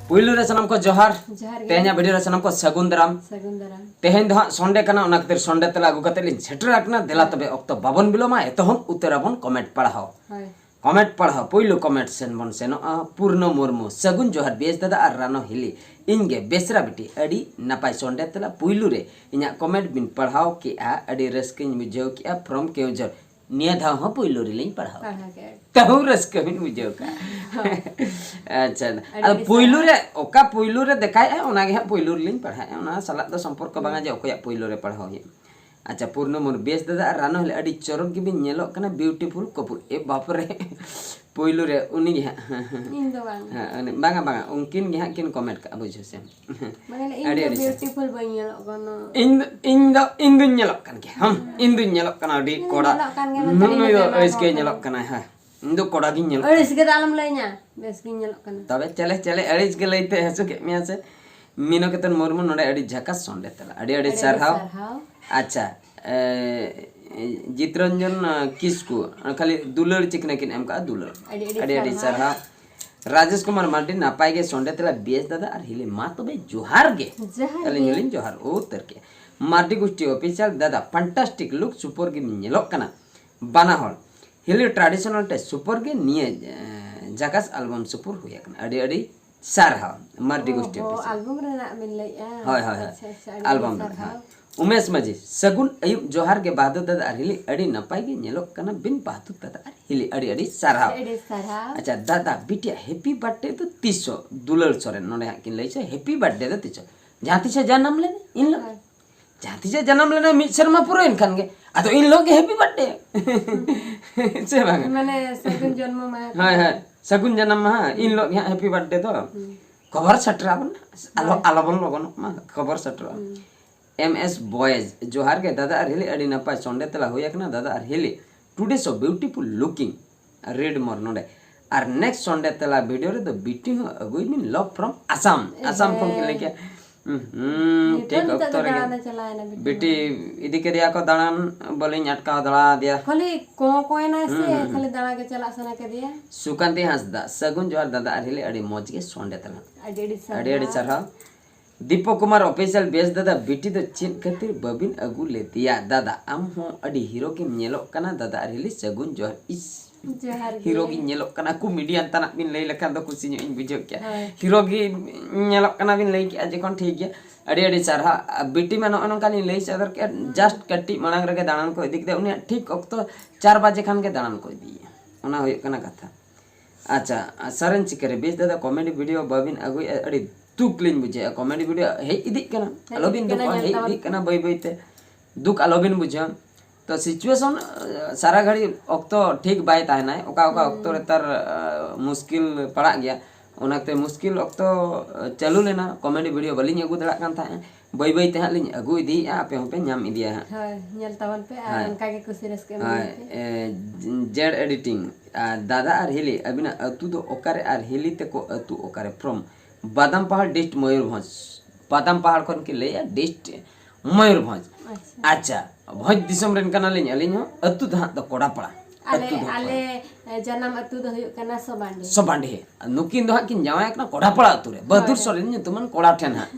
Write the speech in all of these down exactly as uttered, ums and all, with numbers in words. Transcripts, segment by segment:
ᱯᱩᱭᱞᱩ ᱨᱮ ᱥᱟᱱᱟᱢ ᱠᱚ ᱡᱚᱦᱟᱨ᱾ ᱡᱚᱦᱟᱨ ᱜᱮ᱾ ᱛᱮᱦᱮᱧᱟᱜ ᱵᱷᱤᱰᱤᱭᱳ ᱨᱮ ᱥᱟᱱᱟᱢ ᱠᱚ ᱥᱟᱹᱜᱩᱱ ᱫᱟᱨᱟᱢ᱾ ᱥᱟᱹᱜᱩᱱ ᱫᱟᱨᱟᱢ᱾ ᱛᱮᱦᱮᱧ ᱫᱚ ᱦᱟᱸᱜ ᱥᱚᱱᱰᱮ ᱠᱟᱱᱟ, ᱚᱱᱟ ᱠᱷᱟᱹᱛᱤᱨ ᱥᱚᱱᱰᱮ ᱛᱮᱞᱟ ᱟᱹᱜᱩ ᱠᱟᱛᱮ ᱞᱤᱧ ᱥᱮᱴᱮᱨ ᱟᱠᱟᱱᱟ᱾ ᱫᱮᱞᱟ ᱛᱚᱵᱮ ᱚᱠᱛᱚ ᱵᱟᱵᱚᱱ ᱵᱤᱞᱚᱢᱟ, ᱮᱛᱚᱦᱚᱵ ᱩᱛᱟᱹᱨ ᱟᱵᱚᱱ ᱠᱚᱢᱮᱱᱴ ᱯᱟᱲᱦᱟᱣ᱾ ᱦᱳᱭ᱾ ᱠᱚᱢᱮᱱᱴ ᱯᱟᱲᱦᱟᱣ, ᱯᱩᱭᱞᱩ ᱠᱚᱢᱮᱱᱴ ᱥᱮᱱ ᱵᱚᱱ ᱥᱮᱱᱚᱜᱼᱟ᱾ ᱯᱩᱨᱱᱚ ᱢᱩᱨᱢᱩ, ᱥᱟᱹᱜᱩᱱ ᱡᱚᱦᱟᱨ ᱵᱤᱭᱮᱥ ᱫᱟᱫᱟ ᱟᱨ ᱨᱟᱱᱚ ᱦᱤᱞᱤ᱾ ᱤᱧ ᱜᱮ ᱵᱮᱥᱨᱟ ᱵᱤᱴᱤ, ᱟᱹᱰᱤ ᱱᱟᱯᱟᱭ ᱥᱚᱱᱰᱮ ᱛᱮᱞᱟ᱾ ᱯᱩᱭᱞᱩ ᱨᱮ ᱤᱧᱟᱹᱜ ᱠᱚᱢᱮᱱᱴ ᱵᱤᱱ ᱯᱟᱲᱦᱟᱣ ᱠᱮᱜᱼᱟ, ᱟᱹᱰᱤ ᱨᱟᱹᱥᱠᱟᱹᱧ ᱵᱩᱡᱷᱟᱹᱣ ᱠᱮᱜᱼᱟ᱾ From ᱠᱮᱣᱡᱷᱚᱨ, ᱱᱤᱭᱟᱹ ᱫᱷᱟᱣ ᱦᱚᱸ ᱯᱩᱭᱞᱩ ᱨᱮᱞᱤᱧ ᱯᱟᱲᱦᱟᱣ᱾ ᱯᱟᱲᱦᱟᱣ ᱠᱮᱫ᱾ ᱛᱟᱹᱦᱩ ᱨᱟᱹᱥᱠᱟᱹ ᱵᱤᱱ ᱵᱩᱡᱷᱟᱹᱣ ᱠᱟᱜᱼᱟ᱾ ᱟᱪᱪᱷᱟ, ᱟᱹᱰᱤ ᱟᱫᱚ ᱟᱹᱰᱤ ᱯᱩᱭᱞᱩ ᱥᱟᱨᱦᱟᱣ᱾ ᱨᱮ, ᱚᱠᱟ ᱯᱩᱭᱞᱩ ᱨᱮ ᱫᱮᱠᱷᱟᱭᱮᱫᱼᱟ, ᱚᱱᱟ ᱜᱮ ᱦᱟᱸᱜ ᱯᱩᱭᱞᱩ ᱨᱮᱞᱤᱧ ᱯᱟᱲᱦᱟᱣᱮᱫᱼᱟ᱾ ᱚᱱᱟ ᱥᱟᱞᱟᱜ ᱫᱚ ᱥᱚᱢᱯᱚᱨᱠᱚ ᱵᱟᱝᱟ ᱡᱮ ᱚᱠᱚᱭᱟᱜ ᱯᱩᱭᱞᱩ ᱨᱮ ᱯᱟᱲᱦᱟᱣ ᱦᱩᱭᱩᱜᱼᱟ᱾ ᱟᱪᱪᱷᱟ, ᱯᱩᱨᱱᱚ ᱢᱩᱨᱢᱩ, ᱵᱮᱥ ᱫᱟᱫᱟ ᱟᱨ ᱨᱟᱱᱚ ᱦᱤᱞᱤ, ᱟᱹᱰᱤ ᱪᱚᱨᱚᱠ ᱜᱮᱵᱤᱱ ᱧᱮᱞᱚᱜ ᱠᱟᱱᱟ, beautiful couple᱾ ᱮ ᱵᱟᱯ ᱨᱮ, ᱯᱩᱭᱞᱩ ᱨᱮ ᱩᱱᱤ ᱜᱮ ᱦᱟᱸᱜ᱾ ᱤᱧ ᱫᱚ ᱵᱟᱝ᱾ ᱦᱮᱸ, ᱩᱱᱤ, ᱵᱟᱝᱟ, ᱵᱟᱝᱟ, ᱩᱱᱠᱤᱱ ᱜᱮ ᱦᱟᱸᱜ ᱠᱤᱱ ᱠᱚᱢᱮᱱᱴ ᱠᱟᱜᱼᱟ, ᱵᱩᱡᱷᱟᱹᱣ ᱥᱮ᱾ ᱢᱟᱱᱮ ᱤᱧ ᱟᱹᱰᱤ ᱫᱚ ᱟᱹᱰᱤ ᱥᱟᱨᱦᱟᱣ᱾ Beautiful ᱵᱟᱹᱧ ᱧᱮᱞᱚᱜ ᱠᱟᱱᱟ᱾ ᱤᱧ ᱫᱚ, ᱤᱧ ᱫᱚ, ᱤᱧ ᱫᱚᱧ ᱧᱮᱞᱚᱜ ᱠᱟᱱ ᱜᱮᱭᱟ᱾ ᱦᱩᱸ, ᱤᱧ ᱫᱚᱧ ᱧᱮᱞᱚᱜ ᱠᱟᱱᱟ, ᱟᱹᱰᱤ ᱤᱧ ᱠᱚᱲᱟ᱾ ᱧᱮᱞᱚᱜ ᱠᱟᱱ ᱜᱮᱭᱟ, ᱱᱩᱭ, ᱢᱮᱱᱛᱮ ᱱᱩᱭ ᱤᱧ ᱫᱚ ᱫᱚ ᱟᱹᱲᱤᱥ ᱜᱮ ᱵᱮᱱᱟᱣ ᱧᱮᱞᱚᱜ ᱦᱚᱲ ᱠᱟᱱᱟᱭ, ᱦᱮᱸ᱾ ᱤᱧ ᱫᱚ ᱠᱚᱲᱟ ᱜᱤᱧ ᱧᱮᱞᱚᱜ ᱟᱹᱲᱤᱥ ᱠᱟᱱᱟ᱾ ᱜᱮ ᱫᱚ ᱟᱞᱚᱢ ᱞᱟᱹᱭᱟᱹᱧᱟ, ᱵᱮᱥ ᱜᱤᱧ ᱧᱮᱞᱚᱜ ᱠᱟᱱᱟ᱾ ᱛᱚᱵᱮ ᱪᱮᱞᱮ, ᱪᱮᱞᱮ ᱟᱹᱲᱤᱥ ᱜᱮ ᱞᱟᱹᱭᱛᱮ ᱦᱟᱹᱥᱩ ᱠᱮᱫ ᱢᱮᱭᱟ ᱥᱮ? ᱢᱤᱱᱚ ᱠᱮᱛᱚᱱ ᱢᱩᱨᱢᱩ ᱱᱚᱰᱮ ᱟᱹᱰᱤ ᱡᱷᱟᱠᱟᱥ ᱥᱚᱱᱰᱮ ᱛᱮᱞᱟ᱾ ᱟᱹᱰᱤ, ᱟᱹᱰᱤ ᱟᱹᱰᱤ ᱟᱹᱰᱤ ᱥᱟᱨᱦᱟᱣ᱾ ᱥᱟᱨᱦᱟᱣ᱾ ᱟᱪᱪᱷᱟ, ᱮ, ᱡᱤᱛᱨᱚᱱᱡᱚᱱ, ᱟ, ᱠᱤᱥᱠᱩ, ᱠᱷᱟᱹᱞᱤ ᱫᱩᱞᱟᱹᱲ ᱪᱤᱠᱱᱟᱹ ᱠᱤᱱ ᱮᱢ ᱠᱟᱜᱼᱟ, ᱫᱩᱞᱟᱹᱲ᱾ ᱟᱹᱰᱤ, ᱟᱹᱰᱤ ᱟᱹᱰᱤ, ᱟᱹᱰᱤ ᱥᱟᱨᱦᱟᱣ᱾ ᱥᱟᱨᱦᱟᱣ᱾ ᱨᱟᱡᱮᱥ ᱠᱩᱢᱟᱨ ᱢᱟᱨᱰᱤ, ᱱᱟᱯᱟᱭ ᱜᱮ ᱥᱚᱱᱰᱮ ᱛᱮᱞᱟ ᱵᱤᱭᱮᱥ ᱫᱟᱫᱟ ᱟᱨ ᱦᱤᱞᱤ, ᱢᱟ ᱛᱚᱵᱮ ᱡᱚᱦᱟᱨ ᱜᱮ᱾ ᱡᱚᱦᱟᱨ ᱟᱹᱞᱤᱧ ᱜᱮ᱾ ᱦᱚᱸᱞᱤᱧ ᱡᱚᱦᱟᱨ ᱩᱛᱟᱹᱨ ᱠᱮᱜᱼᱟ᱾ ᱢᱟᱨᱰᱤ ᱜᱩᱥᱴᱤ ᱚᱯᱷᱤᱥᱤᱭᱟᱞ ᱫᱟᱫᱟ, fantastic look, super ᱜᱮᱢ ᱧᱮᱞᱚᱜ ᱠᱟᱱᱟ᱾ ᱵᱟᱱᱟ ᱦᱚᱲ ᱦᱤᱞᱤ traditional ᱴᱮ super ᱜᱮ ᱱᱤᱭᱟᱹ, ᱮ, ᱡᱷᱟᱠᱟᱥ album super ᱦᱩᱭ ᱟᱠᱟᱱᱟ᱾ ᱟᱹᱰᱤ, ᱟᱹᱰᱤ ᱥᱟᱨᱦᱟᱣ ᱢᱟᱨᱰᱤ ᱜᱩᱥᱴᱤ ᱚᱦᱚ, ᱚᱯᱷᱤᱥᱤᱭᱟᱞ᱾ album ᱨᱮᱱᱟᱜ ᱵᱤᱱ ᱞᱟᱹᱭᱮᱜᱼᱟ? ᱦᱳᱭ, ᱦᱳᱭ, ᱦᱳᱭ᱾ ᱟᱪᱪᱷᱟ, ᱟᱪᱪᱷᱟ, ᱟᱹᱰᱤ album ᱟᱹᱰᱤ ᱨᱮ, ᱥᱟᱨᱦᱟᱣ᱾ ᱦᱳᱭ᱾ ᱩᱢᱮᱥ ᱢᱟᱹᱡᱷᱤ, ᱥᱟᱹᱜᱩᱱ ᱟᱹᱭᱩᱵ, ᱡᱚᱦᱟᱨ ᱜᱮ ᱵᱟᱦᱫᱩᱨ ᱫᱟᱫᱟ ᱟᱨ ᱦᱤᱞᱤ, ᱟᱹᱰᱤ ᱱᱟᱯᱟᱭ ᱜᱮ ᱧᱮᱞᱚᱜ ᱠᱟᱱᱟ ᱵᱤᱱ ᱵᱟᱦᱫᱩᱨ ᱫᱟᱫᱟ ᱟᱨ ᱦᱤᱞᱤ, ᱟᱹᱰᱤ, ᱟᱹᱰᱤ ᱥᱟᱨᱦᱟᱣ᱾ ᱟᱹᱰᱤ ᱥᱟᱨᱦᱟᱣ᱾ ᱟᱪᱪᱷᱟ, ᱫᱟᱫᱟ ᱵᱤᱴᱤᱭᱟᱜ happy birthday ᱫᱚ ᱛᱤᱥᱚᱜ? ᱫᱩᱞᱟᱹᱲ ᱥᱚᱨᱮᱱ ᱱᱚᱰᱮ ᱦᱟᱸᱜ ᱠᱤᱱ ᱞᱟᱹᱭ ᱪᱚ, happy birthday ᱫᱚ ᱛᱤᱥᱚᱜ? ᱡᱟᱦᱟᱸ ᱛᱤᱥᱮ ᱡᱟᱱᱟᱢ ᱞᱮᱱ, ᱤᱱ ᱦᱤᱞᱳᱜ᱾ ᱦᱳᱭ᱾ ᱡᱟᱦᱟᱸ ᱛᱤᱥᱮ ᱡᱟᱱᱟᱢ ᱞᱮᱱᱟ, ᱢᱤᱫ ᱥᱮᱨᱢᱟ ᱯᱩᱨᱟᱹᱣᱮᱱ ᱠᱷᱟᱱ ᱜᱮ, ᱟᱫᱚ ᱤᱱ ᱦᱤᱞᱳᱜ ᱜᱮ happy birthday᱾ ᱥᱮ ᱵᱟᱝ? ᱢᱟᱱᱮ ᱥᱟᱹᱜᱩᱱ ᱡᱚᱱᱢᱚ ᱢᱟᱦᱟ᱾ ᱦᱳᱭ, ᱦᱳᱭ, ᱥᱟᱹᱜᱩᱱ ᱡᱟᱱᱟᱢ ᱢᱟᱦᱟ, ᱤᱱ ᱦᱤᱞᱳᱜ ᱜᱮ ᱦᱟᱸᱜ happy birthday ᱫᱚ᱾ ᱠᱷᱚᱵᱚᱨ ᱥᱮᱴᱮᱨᱟᱵᱚᱱ, ᱟᱞᱚ, ᱦᱳᱭ᱾ ᱟᱞᱚᱵᱚᱱ ᱞᱚᱜᱚᱱᱚᱜ ᱢᱟ, ᱠᱷᱚᱵᱚᱨ ᱥᱮᱴᱮᱨᱚᱜᱼᱟ᱾ MS Boys, ᱡᱚᱦᱟᱨ ᱜᱮ ᱫᱟᱫᱟ ᱟᱨ ᱦᱤᱞᱤ, ᱟᱹᱰᱤ ᱱᱟᱯᱟᱭ ᱥᱚᱱᱰᱮ ᱛᱮᱞᱟ ᱦᱩᱭ ᱟᱠᱟᱱᱟ ᱫᱟᱫᱟ ᱟᱨ ᱦᱤᱞᱤ᱾ Today so beautiful looking, read more ᱱᱚᱰᱮ᱾ ᱟᱨ next ᱥᱚᱱᱰᱮ ᱛᱮᱞᱟ video ᱨᱮᱫᱚ ᱵᱤᱴᱤ ᱦᱚᱸ ᱟᱹᱜᱩᱭ ᱵᱤᱱ, love from ᱟᱥᱟᱢ᱾ ᱟᱥᱟᱢ ᱠᱷᱚᱱ ᱠᱤᱱ ᱞᱟᱹᱭ ᱠᱮᱜᱼᱟ᱾ ᱦᱩᱸ, ᱱᱤᱛᱚᱜ ᱴᱷᱤᱠ ᱱᱤᱛᱚᱜ ᱚᱠᱛᱚ ᱫᱚ ᱨᱮᱜᱮ᱾ ᱫᱟᱬᱟᱱ ᱮ ᱪᱟᱞᱟᱣ ᱮᱱᱟ ᱵᱤᱴᱤ᱾ ᱵᱤᱴᱤ ᱤᱫᱤ ᱠᱮᱫᱮᱭᱟ ᱠᱚ ᱫᱟᱬᱟᱱ, ᱵᱚᱞᱮᱧ ᱟᱴᱠᱟᱣ ᱫᱟᱲᱟ ᱟᱫᱮᱭᱟ᱾ ᱠᱷᱟᱹᱞᱤ ᱠᱚᱸ ᱠᱚᱸᱭᱮᱱᱟᱭ ᱥᱮ, ᱦᱩᱸ, ᱦᱩᱸ, ᱦᱩᱸ᱾ ᱠᱷᱟᱹᱞᱤ ᱫᱟᱬᱟ ᱜᱮ ᱪᱟᱞᱟᱜ ᱥᱟᱱᱟ ᱠᱮᱫᱮᱭᱟ᱾ ᱥᱩᱠᱟᱱᱛᱤ ᱦᱟᱸᱥᱫᱟ, ᱥᱟᱹᱜᱩᱱ ᱡᱚᱦᱟᱨ ᱫᱟᱫᱟ ᱟᱨ ᱦᱤᱞᱤ, ᱟᱹᱰᱤ ᱢᱚᱡᱽ ᱜᱮ ᱥᱚᱸᱰᱮ ᱛᱟᱞᱟᱝ᱾ ᱟᱹᱰᱤ ᱟᱹᱰᱤ ᱟᱹᱰᱤ ᱟᱹᱰᱤ ᱥᱟᱨᱦᱟᱣ᱾ ᱥᱟᱨᱦᱟᱣ᱾ ᱫᱤᱯᱚᱠ ᱠᱩᱢᱟᱨ ᱚᱯᱷᱤᱥᱤᱭᱟᱞ, ᱵᱮᱥ ᱫᱟᱫᱟ, ᱵᱤᱴᱤ ᱫᱚ ᱪᱮᱫ ᱠᱷᱟᱹᱛᱤᱨ ᱵᱟᱹᱵᱤᱱ ᱟᱹᱜᱩ ᱞᱮᱫᱮᱭᱟ? ᱫᱟᱫᱟ, ᱟᱢ ᱦᱚᱸ ᱟᱹᱰᱤ ᱦᱤᱨᱳ ᱜᱮᱢ ᱧᱮᱞᱚᱜ ᱠᱟᱱᱟ ᱫᱟᱫᱟ ᱟᱨ ᱦᱤᱞᱤ, ᱥᱟᱹᱜᱩᱱ ᱡᱚᱦᱟᱨ᱾ ᱤᱥ, ᱡᱚᱦᱟᱨ ᱜᱮ᱾ ᱦᱤᱨᱳ ᱜᱤᱧ ᱧᱮᱞᱚᱜ ᱠᱟᱱᱟ, ᱠᱚᱢᱮᱰᱤᱭᱟᱱ ᱛᱟᱱᱟᱜ ᱵᱤᱱ ᱞᱟᱹᱭ ᱞᱮᱠᱷᱟᱱ ᱫᱚ ᱠᱩᱥᱤ ᱧᱚᱜ ᱤᱧ ᱵᱩᱡᱷᱟᱹᱣ ᱠᱮᱭᱟ᱾ ᱦᱳᱭ᱾ ᱦᱤᱨᱳ ᱜᱮ ᱧᱮᱞᱚᱜ ᱠᱟᱱᱟ ᱵᱤᱱ ᱞᱟᱹᱭ ᱠᱮᱜᱼᱟ ᱡᱚᱠᱷᱚᱱ, ᱴᱷᱤᱠ ᱜᱮᱭᱟ, ᱟᱹᱰᱤ ᱟᱹᱰᱤ ᱥᱟᱨᱦᱟᱣ᱾ ᱟᱨ ᱵᱤᱴᱤ ᱢᱟ ᱱᱚᱜᱼᱚᱭ ᱱᱚᱝᱠᱟ ᱞᱤᱧ ᱞᱟᱹᱭ ᱥᱚᱫᱚᱨ ᱠᱮᱜᱼᱟ, ᱦᱩᱸ᱾ Just ᱠᱟᱹᱴᱤᱡ ᱢᱟᱲᱟᱝ ᱨᱮᱜᱮ ᱫᱟᱬᱟᱱ ᱠᱚ ᱤᱫᱤ ᱠᱮᱫᱟ, ᱩᱱᱤᱭᱟᱜ ᱴᱷᱤᱠ ᱚᱠᱛᱚ ᱪᱟᱨ ᱵᱟᱡᱮ ᱠᱷᱟᱱ ᱜᱮ ᱫᱟᱬᱟᱱ ᱠᱚ ᱤᱫᱤᱭᱮᱭᱟ, ᱚᱱᱟ ᱦᱩᱭᱩᱜ ᱠᱟᱱᱟ ᱠᱟᱛᱷᱟ᱾ ᱟᱪᱪᱷᱟ, ᱥᱟᱨᱮᱱ ᱪᱤᱠᱟᱹᱨᱮ, ᱵᱮᱥ ᱫᱟᱫᱟ, ᱠᱚᱢᱮᱰᱤ ᱵᱷᱤᱰᱤᱭᱳ ᱵᱟᱵᱤᱱ ᱟᱹᱜᱩᱭᱮᱫᱼᱟ, ᱟᱹᱰᱤ ᱫᱩᱠ ᱞᱤᱧ ᱵᱩᱡᱷᱟᱹᱣᱮᱫᱼᱟ᱾ ᱠᱚᱢᱮᱰᱤ ᱵᱷᱤᱰᱤᱭᱳ ᱦᱮᱡ ᱤᱫᱤᱜ ᱠᱟᱱᱟ, ᱦᱮᱡ ᱟᱞᱚᱵᱤᱱ ᱤᱫᱤᱜ ᱠᱟᱱᱟ, ᱫᱩᱠᱚᱜᱼᱟ, ᱧᱮᱞ ᱦᱮᱡ ᱛᱟᱵᱚᱱ ᱤᱫᱤᱜ ᱯᱮ᱾ ᱠᱟᱱᱟ ᱵᱟᱹᱭ ᱵᱟᱹᱭ ᱛᱮ, ᱫᱩᱠ ᱟᱞᱚᱵᱤᱱ ᱵᱩᱡᱷᱟᱹᱣᱟ᱾ ᱛᱚ situation, ᱟᱸ, ᱥᱟᱨᱟ ᱜᱷᱟᱹᱲᱤ ᱚᱠᱛᱚ ᱴᱷᱤᱠ ᱵᱟᱭ ᱛᱟᱦᱮᱱᱟᱭ, ᱚᱠᱟ ᱚᱠᱟ ᱦᱩᱸ᱾ ᱚᱠᱛᱚ ᱨᱮ ᱛᱟᱨ, ᱟᱸ, ᱢᱩᱥᱠᱤᱞ ᱯᱟᱲᱟᱜ ᱜᱮᱭᱟ, ᱚᱱᱟᱛᱮ ᱢᱩᱥᱠᱤᱞ ᱚᱠᱛᱚ, ᱟᱸ, ᱪᱟᱹᱞᱩ ᱞᱮᱱᱟ, ᱠᱚᱢᱮᱰᱤ ᱵᱷᱤᱰᱤᱭᱳ ᱵᱟᱹᱞᱤᱧ ᱟᱹᱜᱩ ᱫᱟᱲᱮᱭᱟᱜ ᱠᱟᱱ ᱛᱟᱦᱮᱸᱫ, ᱵᱟᱹᱭ ᱵᱟᱹᱭ ᱛᱮ ᱦᱟᱸᱜ ᱞᱤᱧ ᱟᱹᱜᱩ ᱤᱫᱤᱭᱮᱫᱼᱟ, ᱟᱯᱮ ᱦᱚᱸᱯᱮ ᱧᱟᱢ ᱤᱫᱤᱭᱟ ᱦᱟᱸᱜ᱾ ᱦᱳᱭ, ᱧᱮᱞ ᱛᱟᱵᱚᱱ ᱯᱮ ᱟᱨ ᱦᱳᱭ᱾ ᱚᱱᱠᱟ ᱜᱮ ᱠᱩᱥᱤ ᱨᱟᱹᱥᱠᱟᱹ ᱦᱳᱭ, ᱮᱢᱟᱵᱚᱱ ᱯᱮ᱾ ᱮ, ᱡᱮᱰ ᱮᱰᱤᱴᱤᱝ, ᱟᱨ ᱫᱟᱫᱟ ᱟᱨ ᱦᱤᱞᱤ, ᱟᱹᱵᱤᱱᱟᱜ ᱟᱹᱛᱩ ᱫᱚ ᱚᱠᱟᱨᱮ ᱟᱨ ᱦᱤᱞᱤ ᱛᱮᱠᱚ ᱟᱹᱛᱩ ᱚᱠᱟᱨᱮ? From ᱵᱟᱫᱟᱢ ᱯᱟᱦᱟᱲ, ᱰᱤᱥᱴ ᱢᱚᱭᱩᱨᱵᱷᱚᱸᱡᱽ᱾ ᱵᱟᱫᱟᱢ ᱯᱟᱦᱟᱲ ᱠᱷᱚᱱ ᱠᱤᱱ ᱞᱟᱹᱭᱮᱜᱼᱟ, ᱰᱤᱥᱴ ᱢᱚᱭᱩᱨᱵᱷᱚᱸᱡᱽ᱾ ᱟᱪᱪᱷᱟ᱾ ᱟᱪᱪᱷᱟ, ᱵᱷᱚᱸᱡᱽ ᱫᱤᱥᱚᱢ ᱨᱮᱱ ᱠᱟᱱᱟᱞᱤᱧ ᱟᱹᱞᱤᱧ ᱦᱚᱸ᱾ ᱟᱹᱛᱩ ᱫᱚ ᱦᱟᱸᱜ ᱫᱚ ᱠᱚᱰᱟᱯᱟᱲᱟ᱾ ᱟᱞᱮ, ᱟᱹᱛᱩ ᱫᱚ ᱦᱟᱸᱜ ᱟᱞᱮ, ᱠᱚᱰᱟ-, ᱮ, ᱡᱟᱱᱟᱢ ᱟᱹᱛᱩ ᱫᱚ ᱦᱩᱭᱩᱜ ᱠᱟᱱᱟ ᱥᱚᱵᱟᱱᱰᱤ᱾ ᱥᱚᱵᱟᱱᱰᱤ᱾ ᱱᱩᱠᱤᱱ ᱫᱚ ᱦᱟᱸᱜ ᱠᱤᱱ ᱡᱟᱶᱟᱭ ᱠᱟᱱᱟ ᱠᱚᱰᱟᱯᱟᱲᱟ ᱟᱹᱛᱩ ᱨᱮ, ᱵᱟᱹᱫᱩᱨ ᱦᱳᱭ, ᱦᱳᱭ᱾ ᱥᱚᱨᱮᱱ ᱧᱩᱛᱩᱢᱟᱱ ᱠᱚᱲᱟ ᱴᱷᱮᱱ ᱦᱟᱸᱜ᱾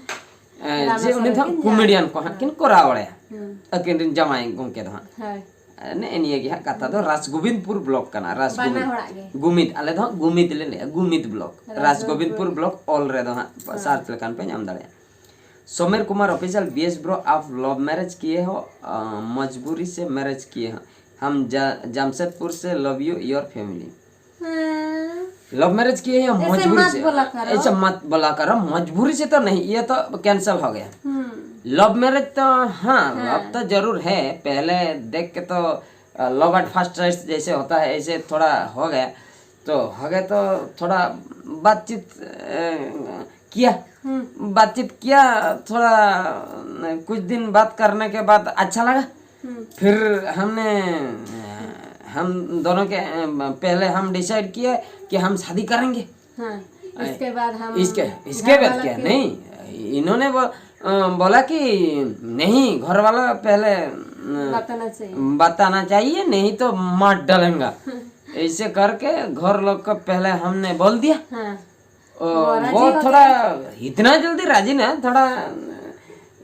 ᱮ, ᱨᱟᱢᱟ ᱡᱮ ᱩᱱᱤ ᱫᱚ ᱥᱚᱨᱮᱱ ᱦᱟᱸᱜ ᱠᱤᱱ ᱠᱚᱢᱮᱰᱤᱭᱟᱱ ᱡᱟᱶᱟᱭ ᱠᱚ ᱦᱟᱸᱜ ᱠᱟᱱᱟ᱾ ᱠᱤᱱ ᱠᱚᱨᱟᱣ ᱵᱟᱲᱟᱭᱟ᱾ ᱦᱩᱸ᱾ ᱟᱹᱠᱤᱱ ᱨᱮᱱ ᱡᱟᱶᱟᱭ ᱜᱚᱢᱠᱮ ᱫᱚ ᱦᱟᱸᱜ᱾ ᱦᱳᱭ᱾ ᱱᱮᱜᱼᱮ ᱱᱤᱭᱟᱹ ᱜᱮ ᱦᱟᱸᱜ ᱠᱟᱛᱷᱟ ᱫᱚ ᱨᱟᱡᱽᱜᱳᱵᱤᱱᱫᱽᱯᱩᱨ ᱵᱞᱚᱠ ᱠᱟᱱᱟ, ᱨᱟᱡᱽᱜᱳᱵᱤᱱᱫᱽ᱾ ᱵᱟᱱᱟ ᱦᱚᱲᱟᱜ ᱜᱮ᱾ ᱜᱩᱢᱤᱫ, ᱟᱞᱮ ᱫᱚ ᱦᱟᱸᱜ ᱜᱩᱢᱤᱫ ᱞᱮ ᱞᱟᱹᱭᱟ, ᱜᱩᱢᱤᱫ ᱵᱞᱚᱠ᱾ ᱨᱟᱡᱽᱜᱳᱵᱤᱱᱫᱽᱯᱩᱨ᱾ ᱨᱟᱡᱽᱜᱳᱵᱤᱱᱫᱽᱯᱩᱨ ᱵᱞᱚᱠ ᱚᱞ ᱨᱮᱫᱚ ᱦᱟᱸᱜ ᱦᱮᱸ᱾ ᱥᱟᱨᱪ ᱞᱮᱠᱷᱟᱱ ᱯᱮ ᱧᱟᱢ ᱫᱟᱲᱮᱭᱟᱜᱼᱟ᱾ ᱥᱚᱢᱮᱨ ᱠᱩᱢᱟᱨ ᱚᱯᱷᱤᱥᱤᱭᱟᱞ, ᱵᱤᱭᱮᱥ ᱵᱨᱳ, ᱟᱯ ᱞᱚᱵᱷ ᱢᱮᱨᱮᱡᱽ ᱠᱤᱭᱮ ᱦᱚ, ᱟᱸ, ᱢᱚᱡᱽᱵᱩᱨᱤ ᱥᱮ ᱢᱮᱨᱮᱡᱽ ᱠᱤᱭᱮ ᱦᱚ, ᱦᱟᱢ ᱡᱟ-, ᱡᱟᱢᱥᱮᱫᱽᱯᱩᱨ ᱥᱮ, love you, your family. ᱦᱮᱸ᱾ लव मैरिज किए हैं ऐसे मजबूरी मत से। बोला करो। ऐसा मत बोला करो, मजबूरी से तो नहीं, ये तो कैंसिल हो गया। हम्म। लव मैरिज तो हाँ, हाँ। लव तो जरूर है, पहले देख के तो, अ, लव एट फर्स्ट साइट जैसे होता है, ऐसे थोड़ा हो गया। तो हो गया तो थोड़ा बातचीत, अ, किया। हम्म। बातचीत किया, थोड़ा, अ, कुछ दिन बात करने के बाद अच्छा लगा। हम्म। फिर हमने, अ, हम दोनों के, अ, पहले हम डिसाइड किए कि हम शादी करेंगे। हाँ, अ, इसके बाद हम इसके, इसके घर बाद वालों क्या? के नहीं, इन्होंने बो, अ, बोला कि नहीं, घर वाला पहले, अ, बताना चाहिए। बताना चाहिए, नहीं तो मार डालेगा। ऐसे करके घर लोग को पहले हमने बोल दिया। हाँ। ओ, वो थोड़ा इतना जल्दी राजी ना, थोड़ा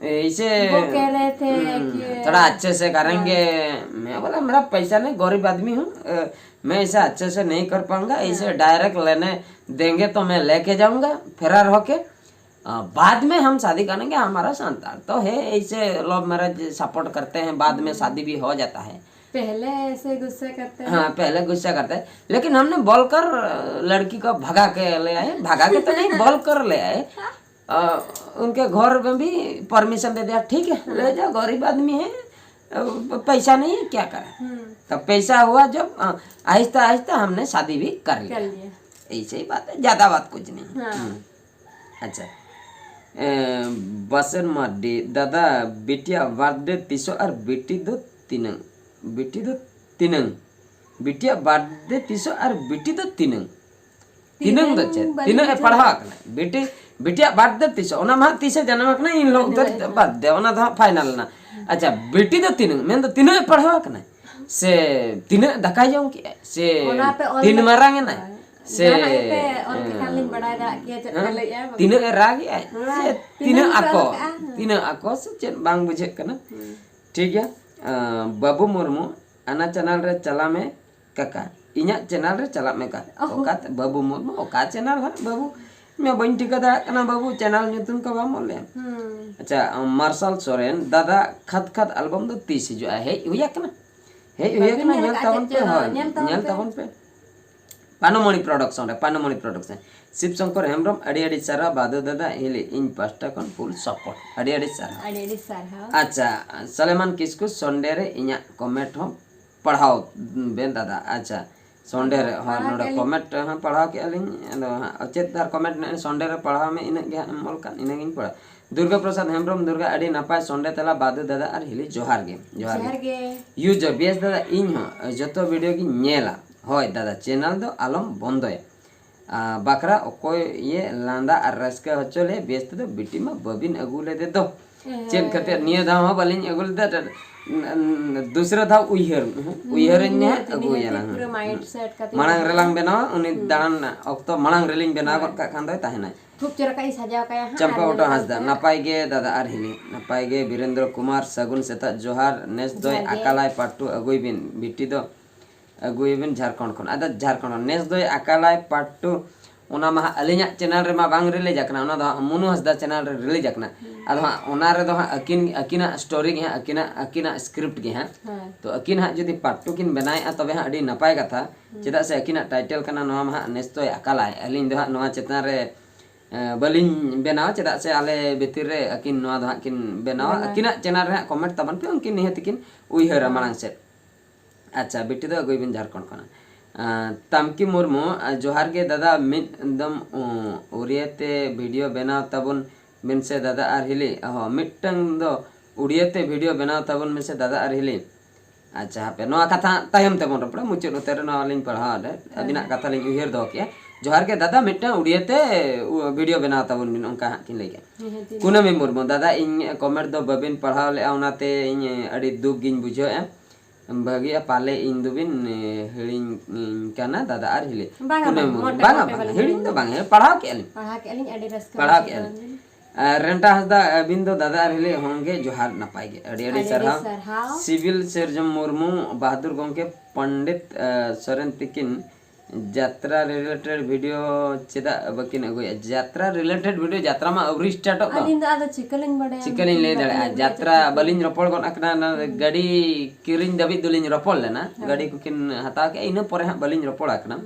ऐसे वो कह रहे थे हम्म, कि थोड़ा अच्छे से करेंगे। मैं बोला, मेरा पैसा नहीं, गरीब आदमी हूँ, अ, मैं इसे अच्छे से नहीं कर पाऊंगा। इसे डायरेक्ट लेने देंगे तो मैं लेके जाऊंगा फरार होके। अ, बाद में हम शादी करेंगे, हमारा संतान तो है। ऐसे लव मैरिज सपोर्ट करते हैं, बाद में शादी भी हो जाता है। पहले ऐसे गुस्सा करते हैं। हाँ, पहले गुस्सा करते हैं, लेकिन हमने बोलकर अ, लड़की को भगा के ले आए। भगा के तो नहीं, बोलकर ले आए। अ, उनके घर में भी परमिशन दे दिया, ठीक है, ले जाओ, गरीब आदमी है, अ, पैसा नहीं है, क्या करें। हम्म। तब पैसा हुआ जब, अ, आहिस्ता आहिस्ता हमने शादी भी कर लिया। कर लिया। ऐसे ही बात है, ज्यादा बात कुछ नहीं। हाँ। हम्म। अच्छा, ए, बसर मार्डी, दादा, बिटिया बर्थडे तीसो और बिटी दो तीनंग, बिटी दो तीनंग, बिटिया बर्थडे तीसो और बिटी दो तीनंग। तीनंग ᱫᱚ ᱪᱮᱫ? ᱛᱤᱱᱟᱹᱜ ᱮ ᱯᱟᱲᱦᱟᱣ ᱟᱠᱟᱱᱟ? ᱵᱤᱴᱤ, ᱵᱤᱴᱤᱭᱟᱜ ᱵᱟᱨᱛᱷᱰᱮ ᱛᱤᱥ? ᱚᱱᱟ ᱢᱟ ᱛᱤᱥᱮ ᱡᱟᱱᱟᱢ ᱟᱠᱟᱱᱟ, ᱤᱱ ᱦᱤᱞᱳᱜ ᱫᱚ ᱵᱟᱨᱛᱷᱰᱮ, ᱚᱱᱟ ᱫᱚ ᱦᱟᱸᱜ ᱯᱷᱟᱭᱱᱟᱞ ᱮᱱᱟ᱾ ᱟᱪᱪᱷᱟ, ᱵᱤᱴᱤ ᱫᱚ ᱛᱤᱱᱟᱹᱝ? ᱢᱮᱱᱫᱚ ᱛᱤᱱᱟᱹᱜ ᱮ ᱯᱟᱲᱦᱟᱣ ᱟᱠᱟᱱᱟ? ᱥᱮ ᱛᱤᱱᱟᱹᱜ ᱫᱟᱠᱟᱭ ᱡᱚᱢ ᱠᱮᱜᱼᱟᱭ? ᱥᱮ ᱚᱱᱟ ᱯᱮ ᱚᱞ ᱛᱤᱱ ᱞᱮᱠᱷᱟᱱ ᱡᱟᱦᱟᱱᱟᱜ ᱜᱮᱯᱮ ᱚᱞ ᱠᱮᱠᱷᱟᱱ ᱞᱤᱧ ᱵᱟᱲᱟᱭ ᱫᱟᱲᱮᱭᱟᱜ ᱠᱮᱭᱟ ᱪᱮᱫ ᱯᱮ ᱦᱮᱸ? ᱞᱟᱹᱭᱮᱜᱼᱟ᱾ ᱛᱤᱱᱟᱹᱜ ᱮ ᱨᱟᱜᱮᱜᱼᱟᱭ? ᱦᱮᱸ, ᱥᱮ ᱛᱤᱱᱟᱹᱜ ᱯᱮ ᱚᱞ ᱟᱠᱚ? ᱠᱟᱜᱼᱟ? ᱦᱮᱸ᱾ ᱛᱤᱱᱟᱹᱜ ᱟᱠᱚ ᱥᱮ ᱪᱮᱫ ᱵᱟᱝ ᱵᱩᱡᱷᱟᱹᱜ ᱠᱟᱱᱟ? ᱦᱮᱸ᱾ ᱴᱷᱤᱠ ᱜᱮᱭᱟ᱾ ᱟᱸ, ᱵᱟᱹᱵᱩ ᱢᱩᱨᱢᱩ, ᱟᱱᱟ ᱪᱮᱱᱮᱞ ᱨᱮ ᱪᱟᱞᱟᱜ ᱢᱮ ᱠᱟᱠᱟ, ᱤᱧᱟᱹᱜ ᱪᱮᱱᱮᱞ ᱨᱮ ᱪᱟᱞᱟᱜ ᱢᱮ ᱠᱟᱠᱟ᱾ ᱚᱦᱚ᱾ ᱚᱠᱟ ᱛᱮ ᱵᱟᱹᱵᱩ ᱢᱩᱨᱢᱩ, ᱚᱠᱟ ᱪᱮᱱᱮᱞ ᱦᱟᱸᱜ ᱵᱟᱹᱵᱩ? ᱤᱧ ᱢᱟ ᱵᱟᱹᱧ ᱴᱷᱤᱠᱟᱹ ᱫᱟᱲᱮᱭᱟᱜ ᱠᱟᱱᱟ ᱵᱟᱹᱵᱩ, ᱪᱮᱱᱮᱞ ᱧᱩᱛᱩᱢ ᱠᱚ ᱵᱟᱢ ᱚᱞ ᱞᱮᱜᱼᱟ᱾ ᱦᱩᱸ᱾ ᱟᱪᱪᱷᱟ, ᱢᱟᱨᱥᱟᱞ ᱥᱚᱨᱮᱱ, ᱫᱟᱫᱟ ᱠᱷᱟᱫ ᱠᱷᱟᱫ ᱟᱞᱵᱚᱢ ᱫᱚ ᱛᱤᱥ ᱦᱤᱡᱩᱜᱼᱟ? ᱦᱮᱡ ᱦᱩᱭ ᱟᱠᱟᱱᱟ, ᱦᱮᱡ ᱦᱩᱭ ᱵᱟᱹᱵᱤᱱ ᱟᱠᱟᱱᱟ, ᱧᱮᱞ ᱧᱮᱞ ᱟᱠᱟᱫ ᱛᱟᱵᱚᱱ ᱪᱮᱫ ᱯᱮ, ᱪᱚ? ᱦᱳᱭ, ᱧᱮᱞ ᱛᱟᱵᱚᱱ ᱧᱮᱞ ᱯᱮ᱾ ᱛᱟᱵᱚᱱ ᱯᱮ᱾ ᱯᱟᱱᱚᱢᱚᱬᱤ ᱯᱨᱚᱰᱟᱠᱥᱚᱱ ᱨᱮ, ᱯᱟᱱᱚᱢᱚᱬᱤ ᱯᱨᱚᱰᱟᱠᱥᱚᱱ᱾ ᱥᱤᱵ ᱥᱚᱝᱠᱚᱨ ᱦᱮᱢᱵᱨᱚᱢ, ᱟᱹᱰᱤ ᱟᱹᱰᱤ ᱥᱟᱨᱦᱟᱣ ᱵᱟᱫᱩ ᱫᱟᱫᱟ, ᱦᱤᱞᱤ ᱤᱧ ᱯᱟᱥᱴᱟ ᱠᱷᱚᱱ ᱯᱷᱩᱞ ᱥᱟᱯᱳᱨᱴ, ᱟᱹᱰᱤ ᱟᱹᱰᱤ ᱥᱟᱨᱦᱟᱣ᱾ ᱟᱹᱰᱤ ᱟᱹᱰᱤ ᱥᱟᱨᱦᱟᱣ᱾ ᱟᱪᱪᱷᱟ, ᱥᱟᱞᱮᱢᱟᱱ ᱠᱤᱥᱠᱩ, ᱥᱚᱱᱰᱮ ᱨᱮ ᱤᱧᱟᱹᱜ ᱠᱚᱢᱮᱱᱴ ᱦᱚᱸ ᱯᱟᱲᱦᱟᱣ ᱵᱮᱱ ᱫᱟᱫᱟ᱾ ᱟᱪᱪᱷᱟ, ᱥᱚᱱᱰᱮ ᱨᱮ, ᱦᱚᱸ, ᱯᱟᱲᱦᱟᱣ ᱱᱚᱰᱮ ᱠᱮᱫ- ᱠᱚᱢᱮᱱᱴ ᱦᱚᱸ ᱯᱟᱲᱦᱟᱣ ᱠᱮᱜᱼᱟ ᱞᱤᱧ᱾ ᱟᱫᱚ ᱦᱟᱸᱜ ᱪᱮᱫ ᱟᱨ ᱠᱚᱢᱮᱱᱴ ᱱᱮᱜᱼᱮ ᱥᱚᱱᱰᱮ ᱨᱮ ᱯᱟᱲᱦᱟᱣ ᱢᱮ, ᱤᱱᱟᱹᱜ ᱜᱮ ᱦᱟᱸᱜ ᱮᱢ ᱚᱞ ᱠᱟᱜ, ᱤᱱᱟᱹᱜᱤᱧ ᱯᱟᱲᱦᱟᱣ᱾ ᱫᱩᱨᱜᱟ ᱯᱨᱚᱥᱟᱫᱽ ᱦᱮᱢᱵᱨᱚᱢ, ᱫᱩᱨᱜᱟ, ᱟᱹᱰᱤ ᱱᱟᱯᱟᱭ ᱥᱚᱱᱰᱮ ᱛᱮᱞᱟ ᱵᱟᱫᱩ ᱫᱟᱫᱟ ᱟᱨ ᱦᱤᱞᱤ, ᱡᱚᱦᱟᱨ ᱜᱮ, ᱡᱚᱦᱟᱨ ᱜᱮ᱾ ᱡᱚᱦᱟᱨ ᱜᱮ᱾ ᱤᱭᱩᱡᱟᱨ ᱵᱤ ᱮᱥ ᱫᱟᱫᱟ, ᱤᱧ ᱦᱚᱸ ᱡᱚᱛᱚ ᱵᱷᱤᱰᱤᱭᱳ ᱜᱤᱧ ᱧᱮᱞᱟ᱾ ᱦᱳᱭ ᱫᱟᱫᱟ, ᱪᱮᱱᱮᱞ ᱫᱚ ᱟᱞᱚᱢ ᱵᱚᱱᱫᱚᱭᱟ᱾ ᱟᱨ ᱵᱟᱠᱷᱨᱟ ᱚᱠᱚᱭ ᱤᱭᱟᱹ ᱞᱟᱸᱫᱟ ᱟᱨ ᱨᱟᱹᱥᱠᱟᱹ ᱦᱚᱪᱚ ᱞᱮ ᱵᱮᱥ ᱛᱮᱫᱚ ᱵᱤᱴᱤ ᱢᱟ ᱵᱟᱹᱵᱤᱱ ᱟᱹᱜᱩ ᱞᱮᱫᱮ ᱫᱚ᱾ ᱪᱮᱫ ᱠᱷᱟᱹᱛᱤᱨ ᱱᱤᱭᱟᱹ ᱫᱷᱟᱣ ᱦᱚᱸ ᱵᱟᱹᱞᱤᱧ ᱟᱹᱜᱩ ᱞᱮᱫᱟ? ᱫᱩᱥᱨᱟ ᱫᱷᱟᱣ ᱩᱭᱦᱟᱹᱨ, ᱩᱭᱦᱟᱹᱨᱟᱹᱧ ᱢᱮ ᱦᱟᱸᱜ, ᱟᱹᱜᱩᱭᱟᱞᱟᱝ ᱦᱟᱸᱜ᱾ ᱢᱟᱲᱟᱝ ᱨᱮᱞᱟᱝ ᱵᱮᱱᱟᱣᱟ, ᱩᱱᱤ ᱫᱟᱬᱟᱱ ᱚᱠᱛᱚ ᱢᱟᱲᱟᱝ ᱨᱮᱞᱤᱧ ᱵᱮᱱᱟᱣ ᱜᱚᱫ ᱠᱟᱜ ᱠᱷᱟᱱ ᱫᱚᱭ ᱛᱟᱦᱮᱱᱟᱭ᱾ ᱠᱷᱩᱵ ᱪᱮᱦᱨᱟ ᱠᱟᱜ ᱤᱧ ᱥᱟᱡᱟᱣ ᱠᱟᱭᱟ ᱦᱟᱸᱜ᱾ ᱪᱟᱢᱯᱟ ᱚᱴᱚ ᱦᱟᱸᱥᱫᱟ, ᱱᱟᱯᱟᱭ ᱜᱮ ᱫᱟᱫᱟ ᱟᱨ ᱦᱤᱞᱤ, ᱱᱟᱯᱟᱭ ᱜᱮ᱾ ᱵᱤᱨᱮᱱᱫᱨᱚ ᱠᱩᱢᱟᱨ, ᱥᱟᱹᱜᱩᱱ ᱥᱮᱛᱟᱜ ᱡᱚᱦᱟᱨ᱾ ᱱᱮᱥ ᱫᱚᱭ ᱟᱠᱟᱞᱟᱭ ᱯᱟᱴᱴᱩ ᱟᱹᱜᱩᱭ ᱵᱤᱱ, ᱵᱤᱴᱤ ᱫᱚ ᱟᱹᱜᱩᱭ ᱵᱤᱱ ᱡᱷᱟᱲᱠᱷᱚᱸᱰ ᱠᱷᱚᱱ᱾ ᱟᱫᱚ ᱡᱷᱟᱲᱠᱷᱚᱸᱰ ᱠᱷᱚᱱ ᱱᱮᱥ ᱫᱚᱭ ᱟᱠᱟᱞᱟᱭ ᱯᱟᱴᱴᱩ, ᱚᱱᱟ ᱢᱟ ᱦᱟᱸᱜ ᱟᱹᱞᱤᱧᱟᱜ ᱪᱮᱱᱮᱞ ᱨᱮᱢᱟ ᱵᱟᱝ ᱨᱤᱞᱤᱡᱽ ᱟᱠᱟᱱᱟ, ᱚᱱᱟ ᱫᱚ ᱦᱟᱸᱜ ᱢᱚᱱᱩ ᱦᱟᱸᱥᱫᱟ ᱪᱮᱱᱮᱞ ᱨᱮ ᱨᱤᱞᱤᱡᱽ ᱟᱠᱟᱱᱟ᱾ ᱟᱫᱚ ᱦᱟᱸᱜ ᱚᱱᱟ ᱨᱮᱫᱚ ᱦᱟᱸᱜ ᱟᱹᱠᱤᱱ, ᱟᱹᱠᱤᱱᱟᱜ ᱥᱴᱳᱨᱤ ᱜᱮ ᱦᱟᱸᱜ, ᱟᱹᱠᱤᱱᱟᱜ, ᱟᱹᱠᱤᱱᱟᱜ ᱥᱠᱨᱤᱯᱴ ᱜᱮ ᱦᱟᱸᱜ᱾ ᱛᱚ ᱟᱹᱠᱤᱱ ᱦᱟᱸᱜ ᱡᱩᱫᱤ ᱯᱟᱴᱴᱩ ᱠᱤᱱ ᱵᱮᱱᱟᱣᱮᱫᱼᱟ, ᱛᱚᱵᱮ ᱦᱟᱸᱜ ᱟᱹᱰᱤ ᱱᱟᱯᱟᱭ ᱠᱟᱛᱷᱟ᱾ ᱪᱮᱫᱟᱜ ᱥᱮ ᱟᱹᱠᱤᱱᱟᱜ ᱴᱟᱭᱴᱮᱞ ᱠᱟᱱᱟ ᱱᱚᱣᱟ ᱢᱟ ᱦᱟᱸᱜ ᱱᱮᱥ ᱫᱚᱭ ᱟᱠᱟᱞᱟᱭ᱾ ᱟᱹᱞᱤᱧ ᱫᱚ ᱦᱟᱸᱜ ᱱᱚᱣᱟ ᱪᱮᱛᱟᱱ ᱨᱮ, ᱮ, ᱵᱟᱹᱞᱤᱧ ᱵᱮᱱᱟᱣᱟ, ᱪᱮᱫᱟᱜ ᱥᱮ ᱟᱞᱮ ᱵᱷᱤᱛᱤᱨ ᱨᱮ ᱟᱹᱠᱤᱱ ᱱᱚᱣᱟ ᱫᱚ ᱦᱟᱸᱜ ᱠᱤᱱ ᱵᱮᱱᱟᱣᱟ᱾ ᱟᱹᱠᱤᱱᱟᱜ ᱪᱮᱱᱮᱞ ᱨᱮ ᱦᱟᱸᱜ ᱠᱚᱢᱮᱱᱴ ᱛᱟᱵᱚᱱ ᱯᱮ, ᱩᱱᱠᱤᱱ ᱱᱤᱦᱟᱹᱛ ᱠᱤᱱ ᱩᱭᱦᱟᱹᱨᱟ ᱢᱟᱲᱟᱝ ᱥᱮᱫ᱾ ᱟᱪᱪᱷᱟ, ᱵᱤᱴᱤ ᱫᱚ ᱟᱹᱜᱩᱭ ᱵᱤᱱ ᱡᱷᱟᱲᱠᱷᱚᱸᱰ ᱠᱷᱚᱱᱟᱜ᱾ ᱟᱸ, ᱛᱟᱢᱠᱤ ᱢᱩᱨᱢᱩ, ᱟᱸ, ᱡᱚᱦᱟᱨ ᱜᱮ ᱫᱟᱫᱟ, ᱢᱤᱫ ᱫᱚᱢ, ᱩᱸ, ᱩᱲᱤᱭᱟ ᱛᱮ ᱵᱷᱤᱰᱤᱭᱳ ᱵᱮᱱᱟᱣ ᱛᱟᱵᱚᱱ ᱵᱤᱱ ᱥᱮ ᱫᱟᱫᱟ ᱟᱨ ᱦᱤᱞᱤ᱾ ᱦᱚᱸ, ᱢᱤᱫᱴᱟᱝ ᱫᱚ ᱩᱲᱤᱭᱟ ᱛᱮ ᱵᱷᱤᱰᱤᱭᱳ ᱵᱮᱱᱟᱣ ᱛᱟᱵᱚᱱ ᱵᱤᱱ ᱥᱮ ᱫᱟᱫᱟ ᱟᱨ ᱦᱤᱞᱤ᱾ ᱟᱪᱪᱷᱟ, ᱦᱟᱯᱮ, ᱱᱚᱣᱟ ᱠᱟᱛᱷᱟ ᱛᱟᱭᱚᱢ ᱛᱮᱵᱚᱱ ᱨᱚᱯᱚᱲᱟ, ᱢᱩᱪᱟᱹᱫ ᱩᱛᱟᱹᱨ ᱨᱮ ᱱᱚᱣᱟ ᱞᱤᱧ ᱯᱟᱲᱦᱟᱣ ᱮᱫᱟ᱾ ᱟᱹᱵᱤᱱᱟᱜ ᱠᱟᱛᱷᱟ ᱞᱤᱧ ᱩᱭᱦᱟᱹᱨ ᱫᱚᱦᱚ ᱠᱮᱜᱼᱟ᱾ ᱡᱚᱦᱟᱨ ᱜᱮ ᱫᱟᱫᱟ, ᱢᱤᱫᱴᱟᱝ ᱩᱲᱤᱭᱟ ᱛᱮ, ᱩ, ᱵᱷᱤᱰᱤᱭᱳ ᱵᱮᱱᱟᱣ ᱛᱟᱵᱚᱱ ᱵᱤᱱ, ᱚᱱᱠᱟ ᱦᱟᱸᱜ ᱠᱤᱱ ᱞᱟᱹᱭ ᱠᱮᱜᱼᱟ᱾ ᱠᱩᱱᱟᱹᱢᱤ ᱢᱩᱨᱢᱩ, ᱫᱟᱫᱟ, ᱤᱧ ᱠᱚᱢᱮᱱᱴ ᱫᱚ ᱵᱟᱹᱵᱤᱱ ᱯᱟᱲᱦᱟᱣ ᱞᱮᱜᱼᱟ, ᱚᱱᱟᱛᱮ ᱤᱧ ᱟᱹᱰᱤ ᱫᱩᱠ ᱜᱤᱧ ᱵᱩᱡᱷᱟᱹᱣᱮᱜᱼᱟ᱾ ᱵᱷᱟᱹᱜᱤᱜᱼᱟ, ᱯᱟᱞᱮ ᱤᱧ ᱫᱚᱵᱤᱱ, ᱮ, ᱦᱤᱲᱤᱧ, ᱤᱧ ᱠᱟᱱᱟ ᱫᱟᱫᱟ ᱟᱨ ᱦᱤᱞᱤ᱾ ᱵᱟᱝᱟ, ᱠᱩᱱᱟᱹᱢᱤ ᱵᱟᱝᱟ, ᱢᱩᱨᱢᱩ, ᱢᱚᱴᱮ ᱵᱟᱝᱟ, ᱢᱚᱴᱮ ᱵᱟᱝᱟ, ᱵᱟᱞᱮ ᱦᱤᱲᱤᱧ ᱫᱚ ᱦᱤᱲᱤᱧᱟ᱾ ᱵᱟᱝ, ᱦᱮᱸ, ᱯᱟᱲᱦᱟᱣ ᱠᱮᱜᱼᱟ ᱞᱤᱧ᱾ ᱯᱟᱲᱦᱟᱣ ᱠᱮᱜᱼᱟ ᱞᱤᱧ, ᱟᱹᱰᱤ ᱨᱟᱹᱥᱠᱟᱹ ᱯᱟᱲᱦᱟᱣ ᱵᱩᱡᱷᱟᱹᱣ ᱠᱮᱜᱼᱟ ᱞᱤᱧ᱾ ᱮᱱᱟ᱾ ᱟᱨ ᱨᱮᱱᱴᱟ ᱦᱟᱸᱥᱫᱟ, ᱟᱹᱵᱤᱱ ᱫᱚ ᱫᱟᱫᱟ ᱟᱨ ᱦᱤᱞᱤ ᱦᱚᱸ ᱜᱮ ᱡᱚᱦᱟᱨ, ᱱᱟᱯᱟᱭ ᱜᱮ, ᱟᱹᱰᱤ ᱟᱹᱰᱤ ᱟᱹᱰᱤ ᱥᱟᱨᱦᱟᱣ᱾ ᱥᱟᱨᱦᱟᱣ᱾ ᱥᱤᱵᱤᱞ ᱥᱤᱨᱡᱚᱱ ᱢᱩᱨᱢᱩ, ᱵᱟᱦᱟᱫᱩᱨ ᱜᱚᱢᱠᱮ, ᱯᱚᱱᱰᱤᱛ, ᱮ, ᱥᱚᱨᱮᱱ ᱛᱤᱠᱤᱱ ᱡᱟᱛᱨᱟ ᱨᱤᱞᱮᱴᱮᱰ ᱵᱷᱤᱰᱤᱭᱳ ᱪᱮᱫᱟᱜ ᱵᱟᱹᱠᱤᱱ ᱟᱹᱜᱩᱭᱟ? ᱡᱟᱛᱨᱟ ᱨᱤᱞᱮᱴᱮᱰ ᱵᱷᱤᱰᱤᱭᱳ, ᱡᱟᱛᱨᱟ ᱢᱟ ᱟᱹᱣᱨᱤ ᱥᱴᱟᱨᱴᱚᱜ ᱫᱚ᱾ ᱟᱹᱞᱤᱧ ᱫᱚ ᱟᱫᱚ ᱪᱤᱠᱟᱹᱞᱤᱧ ᱵᱟᱲᱟᱭᱟ? ᱪᱤᱠᱟᱹᱞᱤᱧ ᱞᱟᱹᱭ ᱫᱟᱲᱮᱭᱟᱜᱼᱟ? ᱡᱟᱛᱨᱟ ᱵᱟᱹᱞᱤᱧ ᱨᱚᱯᱚᱲ ᱜᱚᱫ ᱟᱠᱟᱱᱟ, ᱚᱱᱟ ᱜᱟᱹᱰᱤ ᱠᱤᱨᱤᱧ ᱫᱷᱟᱹᱵᱤᱡ ᱫᱚᱞᱤᱧ ᱨᱚᱯᱚᱲ ᱞᱮᱱᱟ, ᱜᱟᱹᱰᱤ ᱠᱚᱠᱤᱱ ᱦᱟᱛᱟᱣ ᱠᱮᱜᱼᱟ, ᱤᱱᱟᱹ ᱯᱚᱨᱮ ᱦᱟᱸᱜ ᱵᱟᱹᱞᱤᱧ ᱨᱚᱯᱚᱲ ᱟᱠᱟᱱᱟ᱾